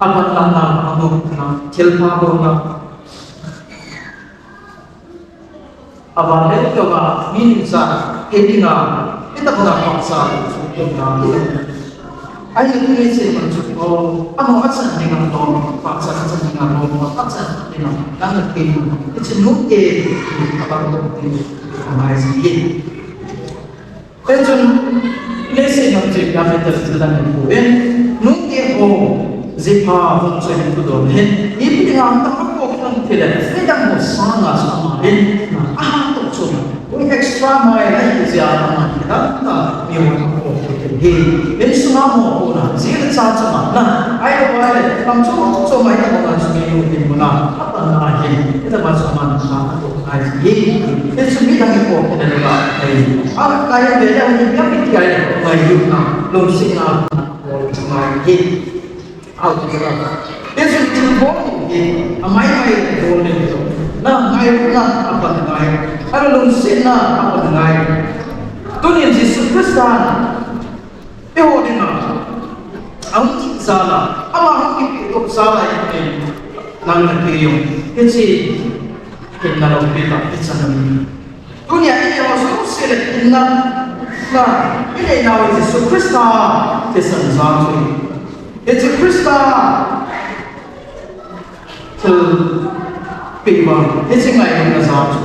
Apanlahna, amopohna, thilpha bolna. Avan le kava, mi nin cha, he dinga, itobanga pachat, chu kona, Ahi, tuni sei man chu, o, amaho achan dinga lom, pachat achan dinga lom, achan dinga, nang na kei, hiche nute, abang lom te, angai ji. Hichun, leiset a chu, ya me tel chu dan ni pu e, nute ho, jipha, von chu hin tu don hin, ipi dinga, ta ko kan thile, midang ho sanga chu ama hin, na, aha to chu, Extra mile ahi jeh a, ama hi tamtah mi hon apoh kit hi. Insung a mopohna, ji le cha chunga, na, ahilou le, kam chom chom a hi tabang a chu mi hon muna, apanna hi, hitobang a chu aman kha atoh ngai hi. Hichu midang i poh kit le ba, ahi. A, kai ve le, hi, ya mi ti ai, ngailutna, lungsetna, apoh ngai hi. Ahi, thilbol hi, amai mai bol le chu. Na ngailutna apan ngai. Ahilou le lungsetna apan ngai. Tunin Jesu Christa, eiho dinga, ahung kit jal a, ama hung kipehdoh jal a, nang le kei jong, hiche, hinna loupi tah, hichan a mi. Tunia i neo jouse le hinna, na, i neina u Jesu Christa thisan jal chu. Hiche Christa thilpeh vang, hiche ngailutna jal chu.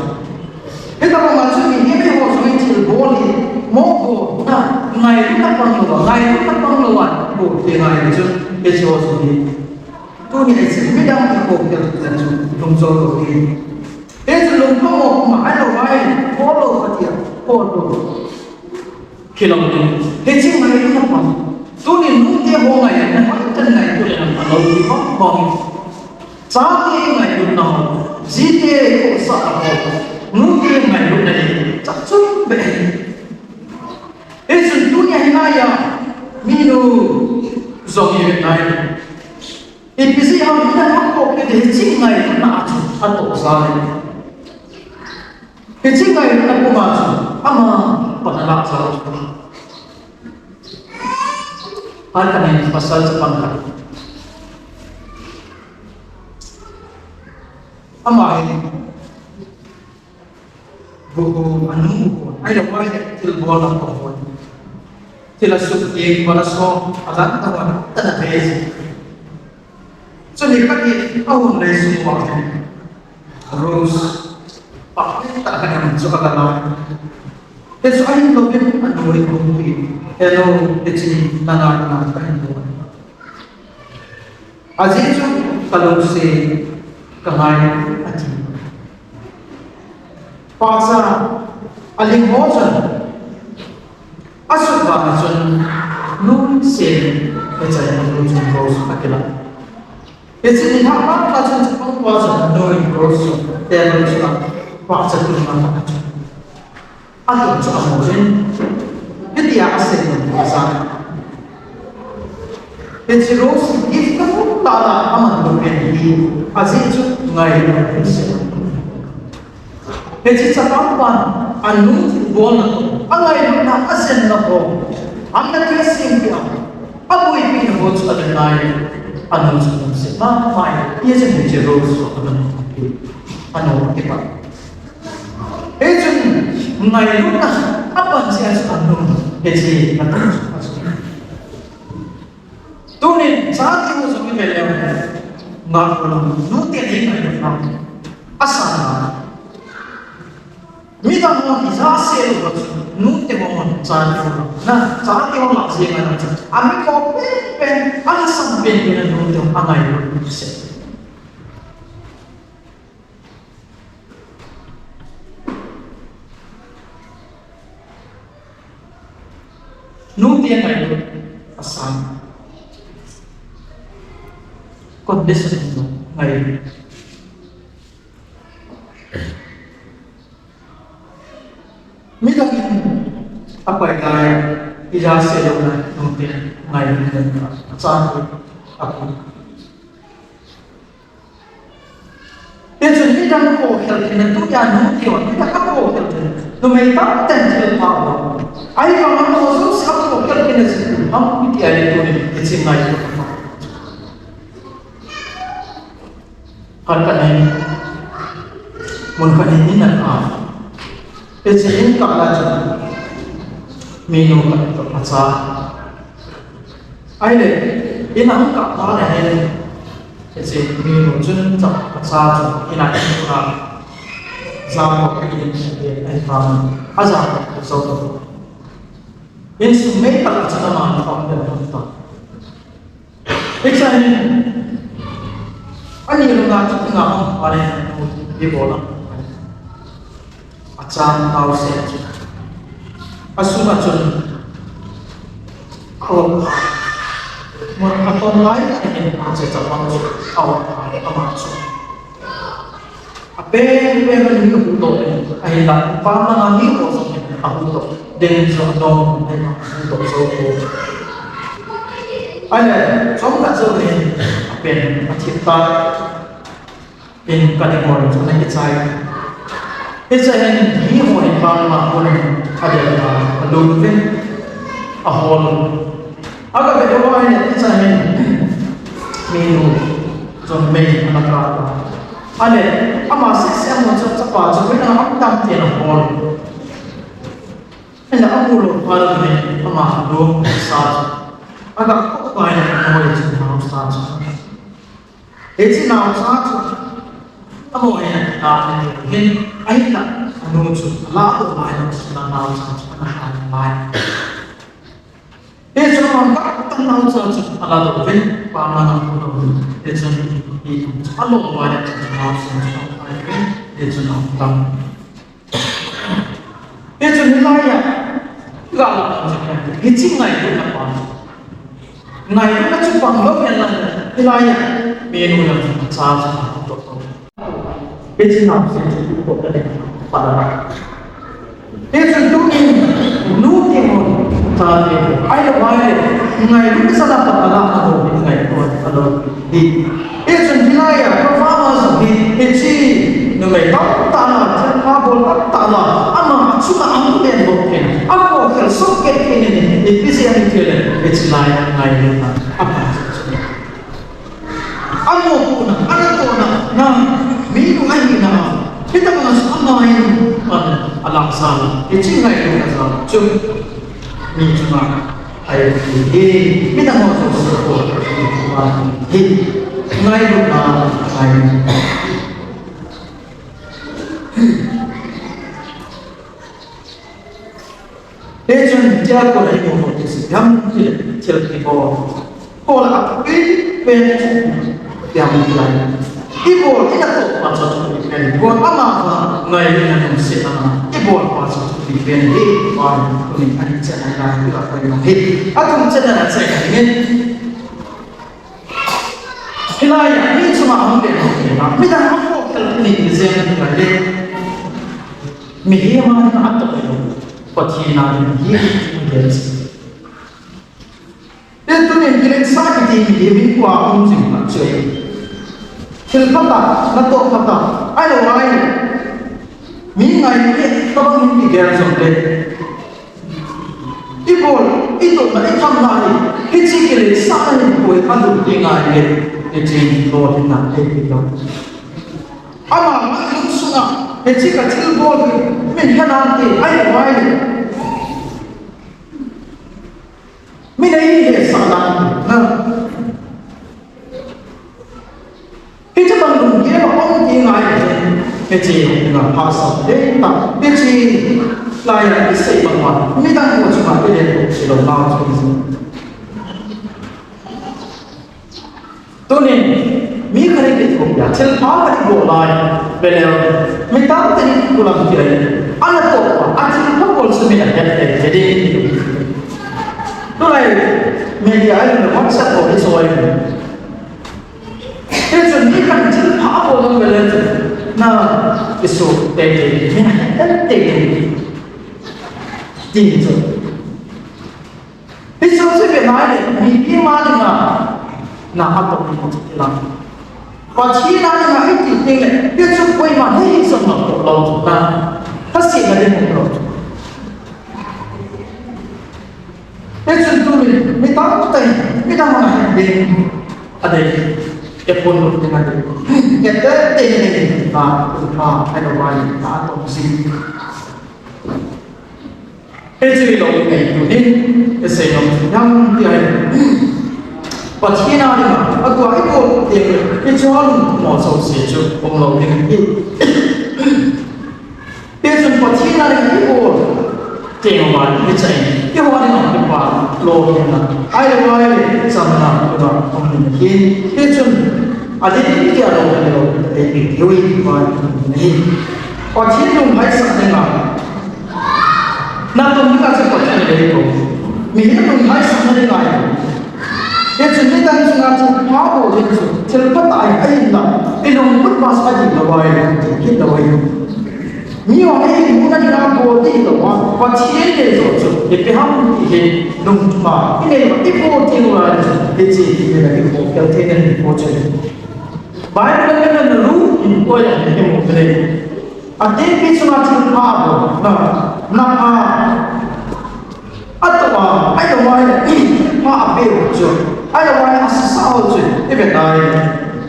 Hitobang a chu mihem eiho jong hi thilbol hi, mopohna, ngailutna pang louva, ngailutna pang louva, bol thei ngai chu, hiche ho jong hi. Tuni hiche midang i poh kit le chu, lungchang lou hi. Hichu lungpha mo ma, ahilou vai, bol lou kati a, bol lou. Kilou ding. Hiche ngailutna pang. Tuni nute ho ngailutna pang, tan ngailutna pang, lou hi pang pang. Chate ngailutna ho. Jite khohsah ho. Nute ngailutna hi. Chah chun be. Hichun tunia hi nai a. Minu jong hi nai. Ipi jeh ham, ina hung kop kit hiche ngailutna a chu atoh jal e. Hiche ngailutna puma chu ama pan alah jal chu. Phat khat in pasal chapang khat. Ama hi Buhu, anu buhu, ahilou le thil bol lam buhu. Thil asuk ding, bol aso, adan tabang, tana ve ji. Chuni khat hi, ahung lei sung uva hin. Rose, pahpeh tah khat in chu aga la. Hichu ahin louvin, anu hi ahung pi. Hello, hiche nanga, nanga kahin bol. Ajeh chu kalungset, kangai, ati. Pahcha, aling ho chun, asut vang chun, lungset, hiche anu chun Rose akilah. Hiche ni lhah phat chun chapang pa chun, anu in Rose chu, table chunga, pahcha tunga lhah a chun. Atun chu amu in, hitia asei nom chu asan. Hiche Rose gift kamu tah a aman pen hi, ajeh chu ngailut ahi. Hiche chapang pan anu thilbolna, angailutna, ajenna ho, ana kisem peh a, abuaipina ho chu aden lai, anu chu lungset mama in, hiche Rose chu anu anu kipat. Hichun ngailutna apan jeh a chu anu hiche na. Tunin chate ho jong ive leu hen, ngah lou, nute hi ngailutna asan a. Midang hon ija sel uva chu nute hon chate ho, na chate ho lah jeng a chu, ami ko pen pen, alhasam pen pen a nute ho angailut sel. Nute ngailut asan. Condition lo ngailut. Midang in apai lai, ija sel lou na nute ngailut asan. Apu. Hichun midang khokhel theina tunia nute hon, midang akhokhel theina. Numei tamtah in thil pha ho. Ahivang a ho jouse akhokhel theina jeh ham iti ahi tunin hiche ngai. Khat khat in, mun khat in in ana kap. Hiche in kap lai chun, minu khat toh acha. Ahile, in ahung kap phat le hin, hiche minu chun chapa cha chu in a in kap. Jam kop in in ahi phat, ajam kop jou toh. Insung mei tah a chun ama pang den hung ta. Hiche hin, ani langa chu kinga hung phat le hin, ibola. Achang naosen chu. Asunga chun. Aop. Mun atom lai tah in hiche chapang chu. Aop. Ama chu. Apen pen a ni ahuhdoh in. Ahinla, pam langa mi ho jong in ahuhdoh. Ding chu adong in ahuhdoh jou poi. Ahile, chomkhat jouvin apen athip tai. In kani hol chu ana kichai. Hiche hin mi hon in pam langa hon in adel a, alut uvin ahol. Aga ve uva ahile hiche hin minu chun mei ana kap a. Ahile ama seh seh a mu chu chapa chu hoilang a um tam tin ahol. Ahile amu lou phat in ama lung sa chu aga kop uva ahile ama hoi chu naosa chu. Hiche naocha chu, amo hin, a, hin, ahinla, anu chu, ala to lai, naocha chu, ana hai lai. Hichun ama kap tah in naocha chu, ala to uvin, pam langa amu uvin. Hichun, hi, alo lai, naocha chu, ana hai uvin. Hichun, atam. Hichun hilai a, ga la, hiche ngailutna pa. Ngailutna chu pang lou hen lang, hilai a, minu jong cha cha to to. Hiche naosen chu to to le, pa la. Hichun tunin, nu te ho, cha te ho, ahilou le, ngailutna sa la pa la, aho, hi ngailutna, alo. Hichun hilai a, ka farmer jong hi, hiche numei tamtah na, thilpha bol tamtah na, ama chunga ahung len bou thei, akokhel soh kei thei in, ipi jeh a hitia le, hiche lai a ngailutna, apa chu. Amopohna, anatohna, na, mi nung ahina, hitabang a chu ama in, alang jal a, hiche ngailutna jal a chu, mi chunga Ahi, hi, midang ho chu support hi, ngailutna, ngai. Hichun tia kon ahi mo ho ti si, gam ti, thil ti ho. Kol a pi pen ti am ti lai. Ibol, inatoh pa chu thupeh pen. Bol ama va ngai ni na nung se ama. Ibol pa chu thupeh pen hi pa ni ani chen ai lai ti la pa ni. Athum chen na chen ni. Hilai a mi chunga hung le hung le. Midang hung ko khel ni ni zen ni lai le. Mihem a na atoh le. Pathen a ni hi ni. Tun tunin kiletsah kiti hi mihem in kua um jing khat chu ahi. Thil phatah, natoh phatah, ahilou vai. Mi ngai kit tabang in kigel jong le. Ibol, itohna, ithamna hi, hiche kiletsahna hi koi alut ding ahi le, hiche lolhinna hi kilo. Ama, ama lungsunga, hiche kathilbol hi, min he nante, ahilou vai. Min eihetsah dan, na. Hiche bang lunggel a um ti ngai le, hiche lunggel a phasah le ta, hiche lai a isei bang ma, midang ho chunga ile ko si lo na chu. Tunin, mi khat in kithupi a, thilpha khat ibol lai, vele, mi tamtah in kulam kilai, anatoh pa, athilpha bol chu min ahet thei thei ding. Tulai, media a WhatsApp ho hi choi. Hichun mi khat in thilpha abol dong vele chun, na, isu tei tei, min ahet tei tei. Ti chu. Hichu chu ve nai le, mipi ma dinga, na atoh ni chu ti lang. Pathen a dinga iti teng le, hichu koima hi hi jong na atoh lou chu na, thase na ding um lou chu. Hichun tuni, mi tamtah in, midang na hin ding, adei, e phone lo ding adei. E te te ni, na, na, ai lo bai, na atoh si. Hichu hilou in tunin, isei nom chu ipi ham ti ahile. Pathen a dinga, atua ibol teng le, hiche a lungthim ho jouse chu umlou ding ahi. Hichun Pathen a dinga ibol teng uva, hiche a, eiho a dinga kipa lolhinna, ahilou ahile, chamna, tua, um ding ahi. Hichun, adih dih tia lolhin lou, eipeh diu ahi, tua, um ding ahi. Pathen lunglhaisah dinga, Natum dinga chu Pathen in eikoi. Mihem lunglhaisahna dinga eikoi. Hichun midang chunga thilpha bol ding chu, thil phatah ahi, ahinla, ilungput pa chu adih lou ahi, adih lou ahi. Miho eihinna dinga bol ding hilou a, Pathen in eikoi chu, ipi ham ti hi, lungthim a, inei, ibol ding uva chu, hiche hi, ipi ham ti hi, Bible in na lu, in koi a, ipi ham ti hi. Atepi chunga thilpha abol, na, na a, atoh a, ahilou vai, thilpha apeh u chu, ahilou vai, asasa u chu, ivet nai.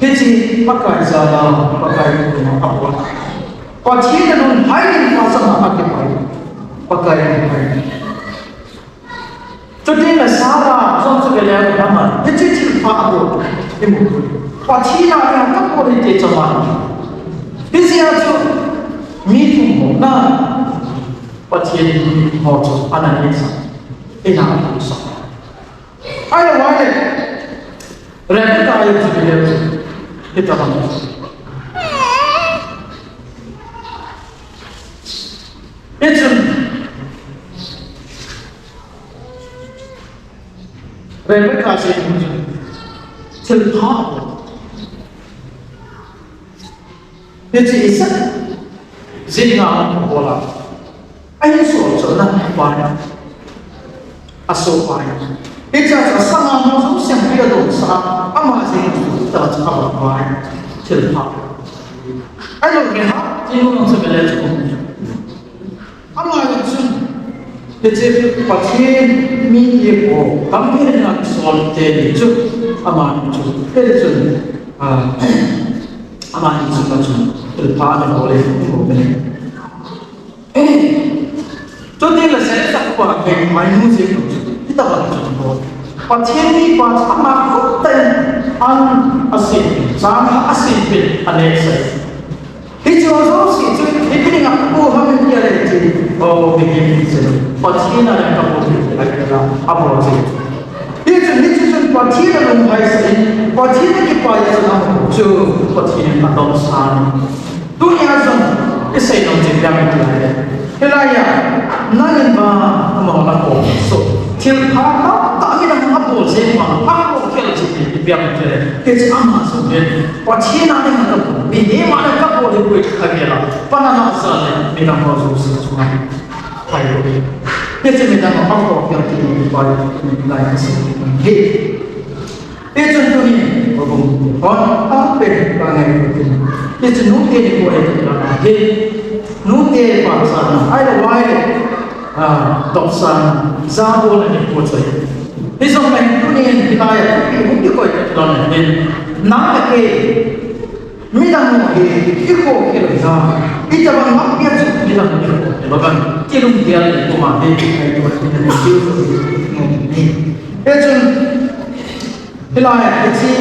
Hiche, Pakai jal a, Pakai thilpha abol. Pathen a lunglhai ding pa chang a akipai. Pakai lunglhai. Chuti le Sarah jong chu vele Abraham a, hiche thilpha abol, imu. Pathen a dinga kabol e ti chama. Hijeh a chu mi thum ho na, Pathen in mi thum ho chu ana neisah, ina athusah. Ahilou vai le, Rebecca jong chu vele chu, hitabang. Hichun, Rebecca chu thilpha abol. Hiche Isaac jeh a abol a. Ahin sol chonna pa. Asoh pa. Hiche a chu asanga ho jouse jong adonsah a. Ama jeh a chu Tah chu a va vai thil pha. Ai lo nge ha, ti lo nang sa ka le chu. Ama le chun. Hiche Pathen mi ti ko, kam ni na sol te ni chu. Ama ni chu. Te chun. Ah, ama ni chu ka chun. Thil pha na ho le ko ne. Chuti le se sa pa ke mai nu se ko chu. Kita ba chu ko. Pathen mi pa ama ko tai an a se. Sa a se pe a ne se. Hichu jouse chu, hiti dinga, ko ham in tia le ti, o, begin se. Pathen a le ka bol hi, a bol se. Hichu, hichu chun Pathen a lunglhai se, Pathen a kipa ya chun a chu, Pathen a dom sa. Tunia jong, i sei nom chu ipi ham tia le. Hilai a, nangin ba, ama la ko, so, thil pha tamtah midang a bol jeng ma, a ko khel chu ipi ham tia le. Hichu ama jong le, Pathen a ding a kabol, mihem a ding a kabol hi koi kha gel a, pan ana sa le, midang ho jouse chunga. Hai ko. Hichu midang ho a ko khel chu ipi ham tia le, lai ka sei hi. Hichun tuni, pagum, hon, a pe, ka ngai ko tin. Hichun nute ni ko e la hi. Nute pa sa na, ai lo wai. Ah, dopsang, jabol a ni ko choi. Hijong ka hin tunin hilai a thupi hung kikoi kit lhon in, nang le kei, midang ho hi, i khoh kei lou jeh a, itobang lampi a chu midang ho hi khoh kei lou vang, kilunggel in puma hi, ai tu hin ni kiu chu ni. Hichun, Hilai a, hiche,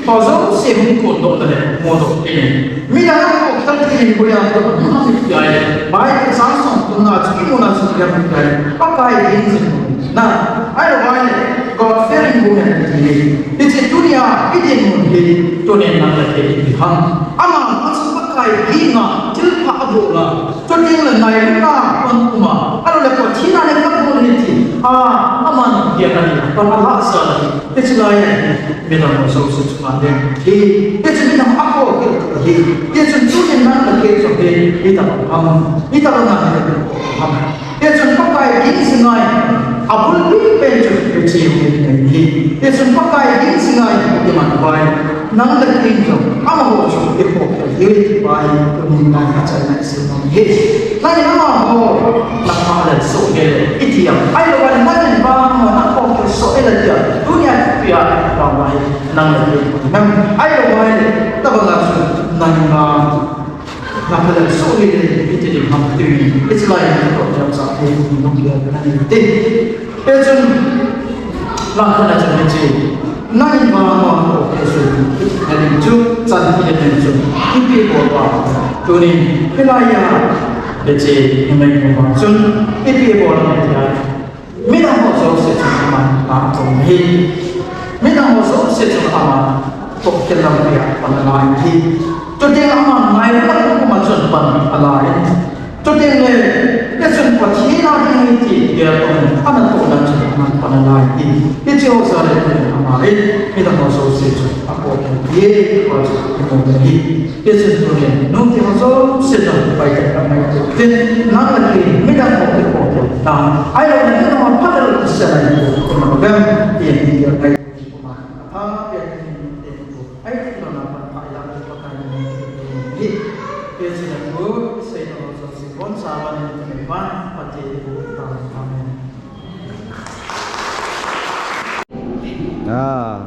ho jouse hung kondoh le, modoh kit in. Midang a khoh kei thei in, koiya toh, hung ham tia le. Bible chang som thum na chu, i muna chu, i ham tia le. Pakai ging jing na. Ahilou le, God fearing woman ti. Hiche tunia, i dinmun hi, tunin nang le kei i ham. Ama, a chu Pakai ging a, thil pha abol a. Chuteng le ngailutna pan um a, ahilou le Pathen a le kabol hi ti a, aman gel a ni, pan ala sa hi, hiche lai a hi, midang ho jouse chunga ding hi, hiche midang a khoh kei hi, hichun tunin nang le kei jong hi, itobang ham, itobang a hi le khoh ham. Hichun Pakai ging jing ngai, abul pi pen chu hiche hi, hi, hichun Pakai ging jing ngai, iman pai. Nang le kei jong, amaho chu i khoh kei hi, ti pa hi, tunin nang a chaina i sei nom hi. Nang in amaho, na pha le soh kei le, i ti am. Ahilou le, nang in amaho, na khoh kei soh le ti am. Tunia thupi a, pa mai, nang le kei jong. Ahilou le, tabang a chu, nang in amaho. Na pha le soh le le, i ti ding ham ti mi, i ti lai ni to jam sa te, ni nong le na ni te. Hichun, lang khat a chun hiche, nang in ba ma ko ke su, na ding chu, chan ti le ding chu, ipi bol ba, tunin, hilai a, hiche, ni mai ko ba chun, ipi bol na ti a. Midang ho jouse chun aman pan ahi. Midang ho jouse chun aman tohkhel lampi a pan ala ahi. Chuteng aman ngailutna puma chun pan ala ahi. Chuteng le, hichun Pathen a ding ahi ti gel a um, ana toh dan chun aman pan ala ahi. Hiche ho jal a ama hi, midang ho jouse chun akoh ahi, tua chu imu ahi. Hichun tunin, nute ho jouse jong pai tah a mai tu tin, nang le kei, midang ho te ho te ta. Ahilou le, nang ho pha le lo se lai ko, ko na gam, ti ni ti ai ko ma. Pha, pe ni te ko. Ai ti lo na pa, pa ya ko pa ka ni ni. Hichun tu, sei lo jouse, bon sa ba ni ni pa, pa te ko ta. Amen. Ah.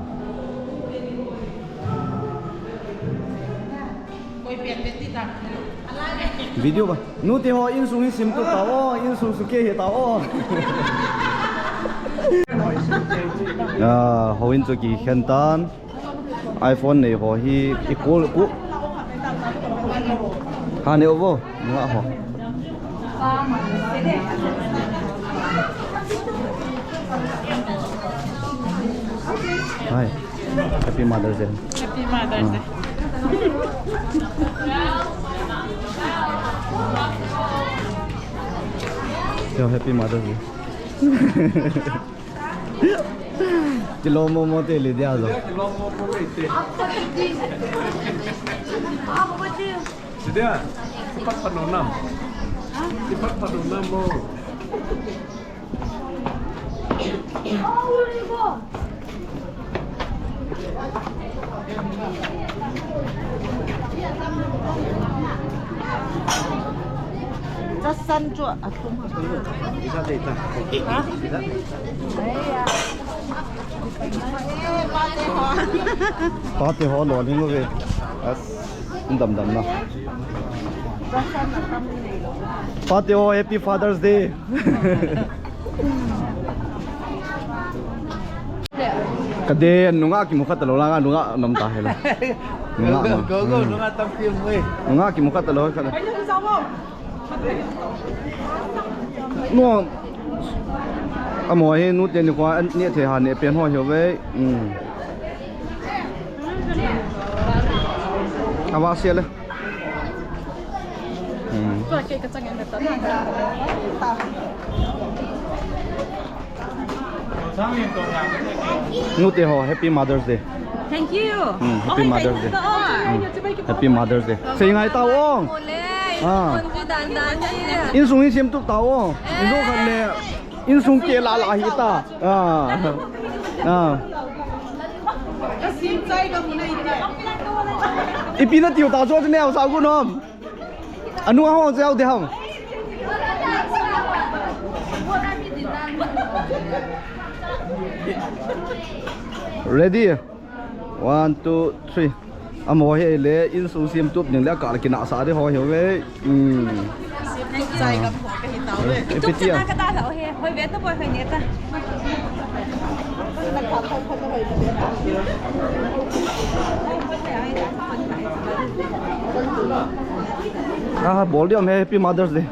Video ba. Nute ho insung hi simtup tao, insung sukeh hi tao. Ah, houin chu kikhen tan. iPhone nei ho hi i call ku. Ha nei uvo. Nga ho. Hi. Happy Mother's Day. Happy Mother's Day. Yo, Happy Mother's Day. Kilom mo mo te le dia jo. Kilom mo mo te. Sidia, sipat panonam. Sipat panonam mo. Jasan chu a thum ha. Isa de ta. Ha? Pate ho lo ning ve. As, dam dam na. Pate ho, Happy Father's Day. Ka de nunga kimu khat lo la, nga nunga nam ta he la. Nunga go, ma. Go, go, hmm. Nunga tam ti mu e. Nunga kimu khat lo khat. No. Amo he nu te ni kwa ni the ha ne pen ho he ve. Hmm. Ava sia le. Hmm. Nute ho, Happy Mother's Day. Thank you. Hmm, Happy Mother's Day. Hmm. Happy Mother's Day. Sei ngai tao o. Ah. Insung hi siam tup tao o. Insung khat le. Insung ke la la hi ta. Ah. Ah. Ipi na tiu ta cho ne sa gu nom. Anu a ho jao de ham. Ready? One, two, three. Amo he le, insung siam tup ning le, ka kinah sa de ho he ve. Hmm. Chai gam ho ka hi tau le. Ipi tia? Ka ta la he, hoi ve to boy hoi ne ta. Ah, bol diam he, Happy Mother's Day.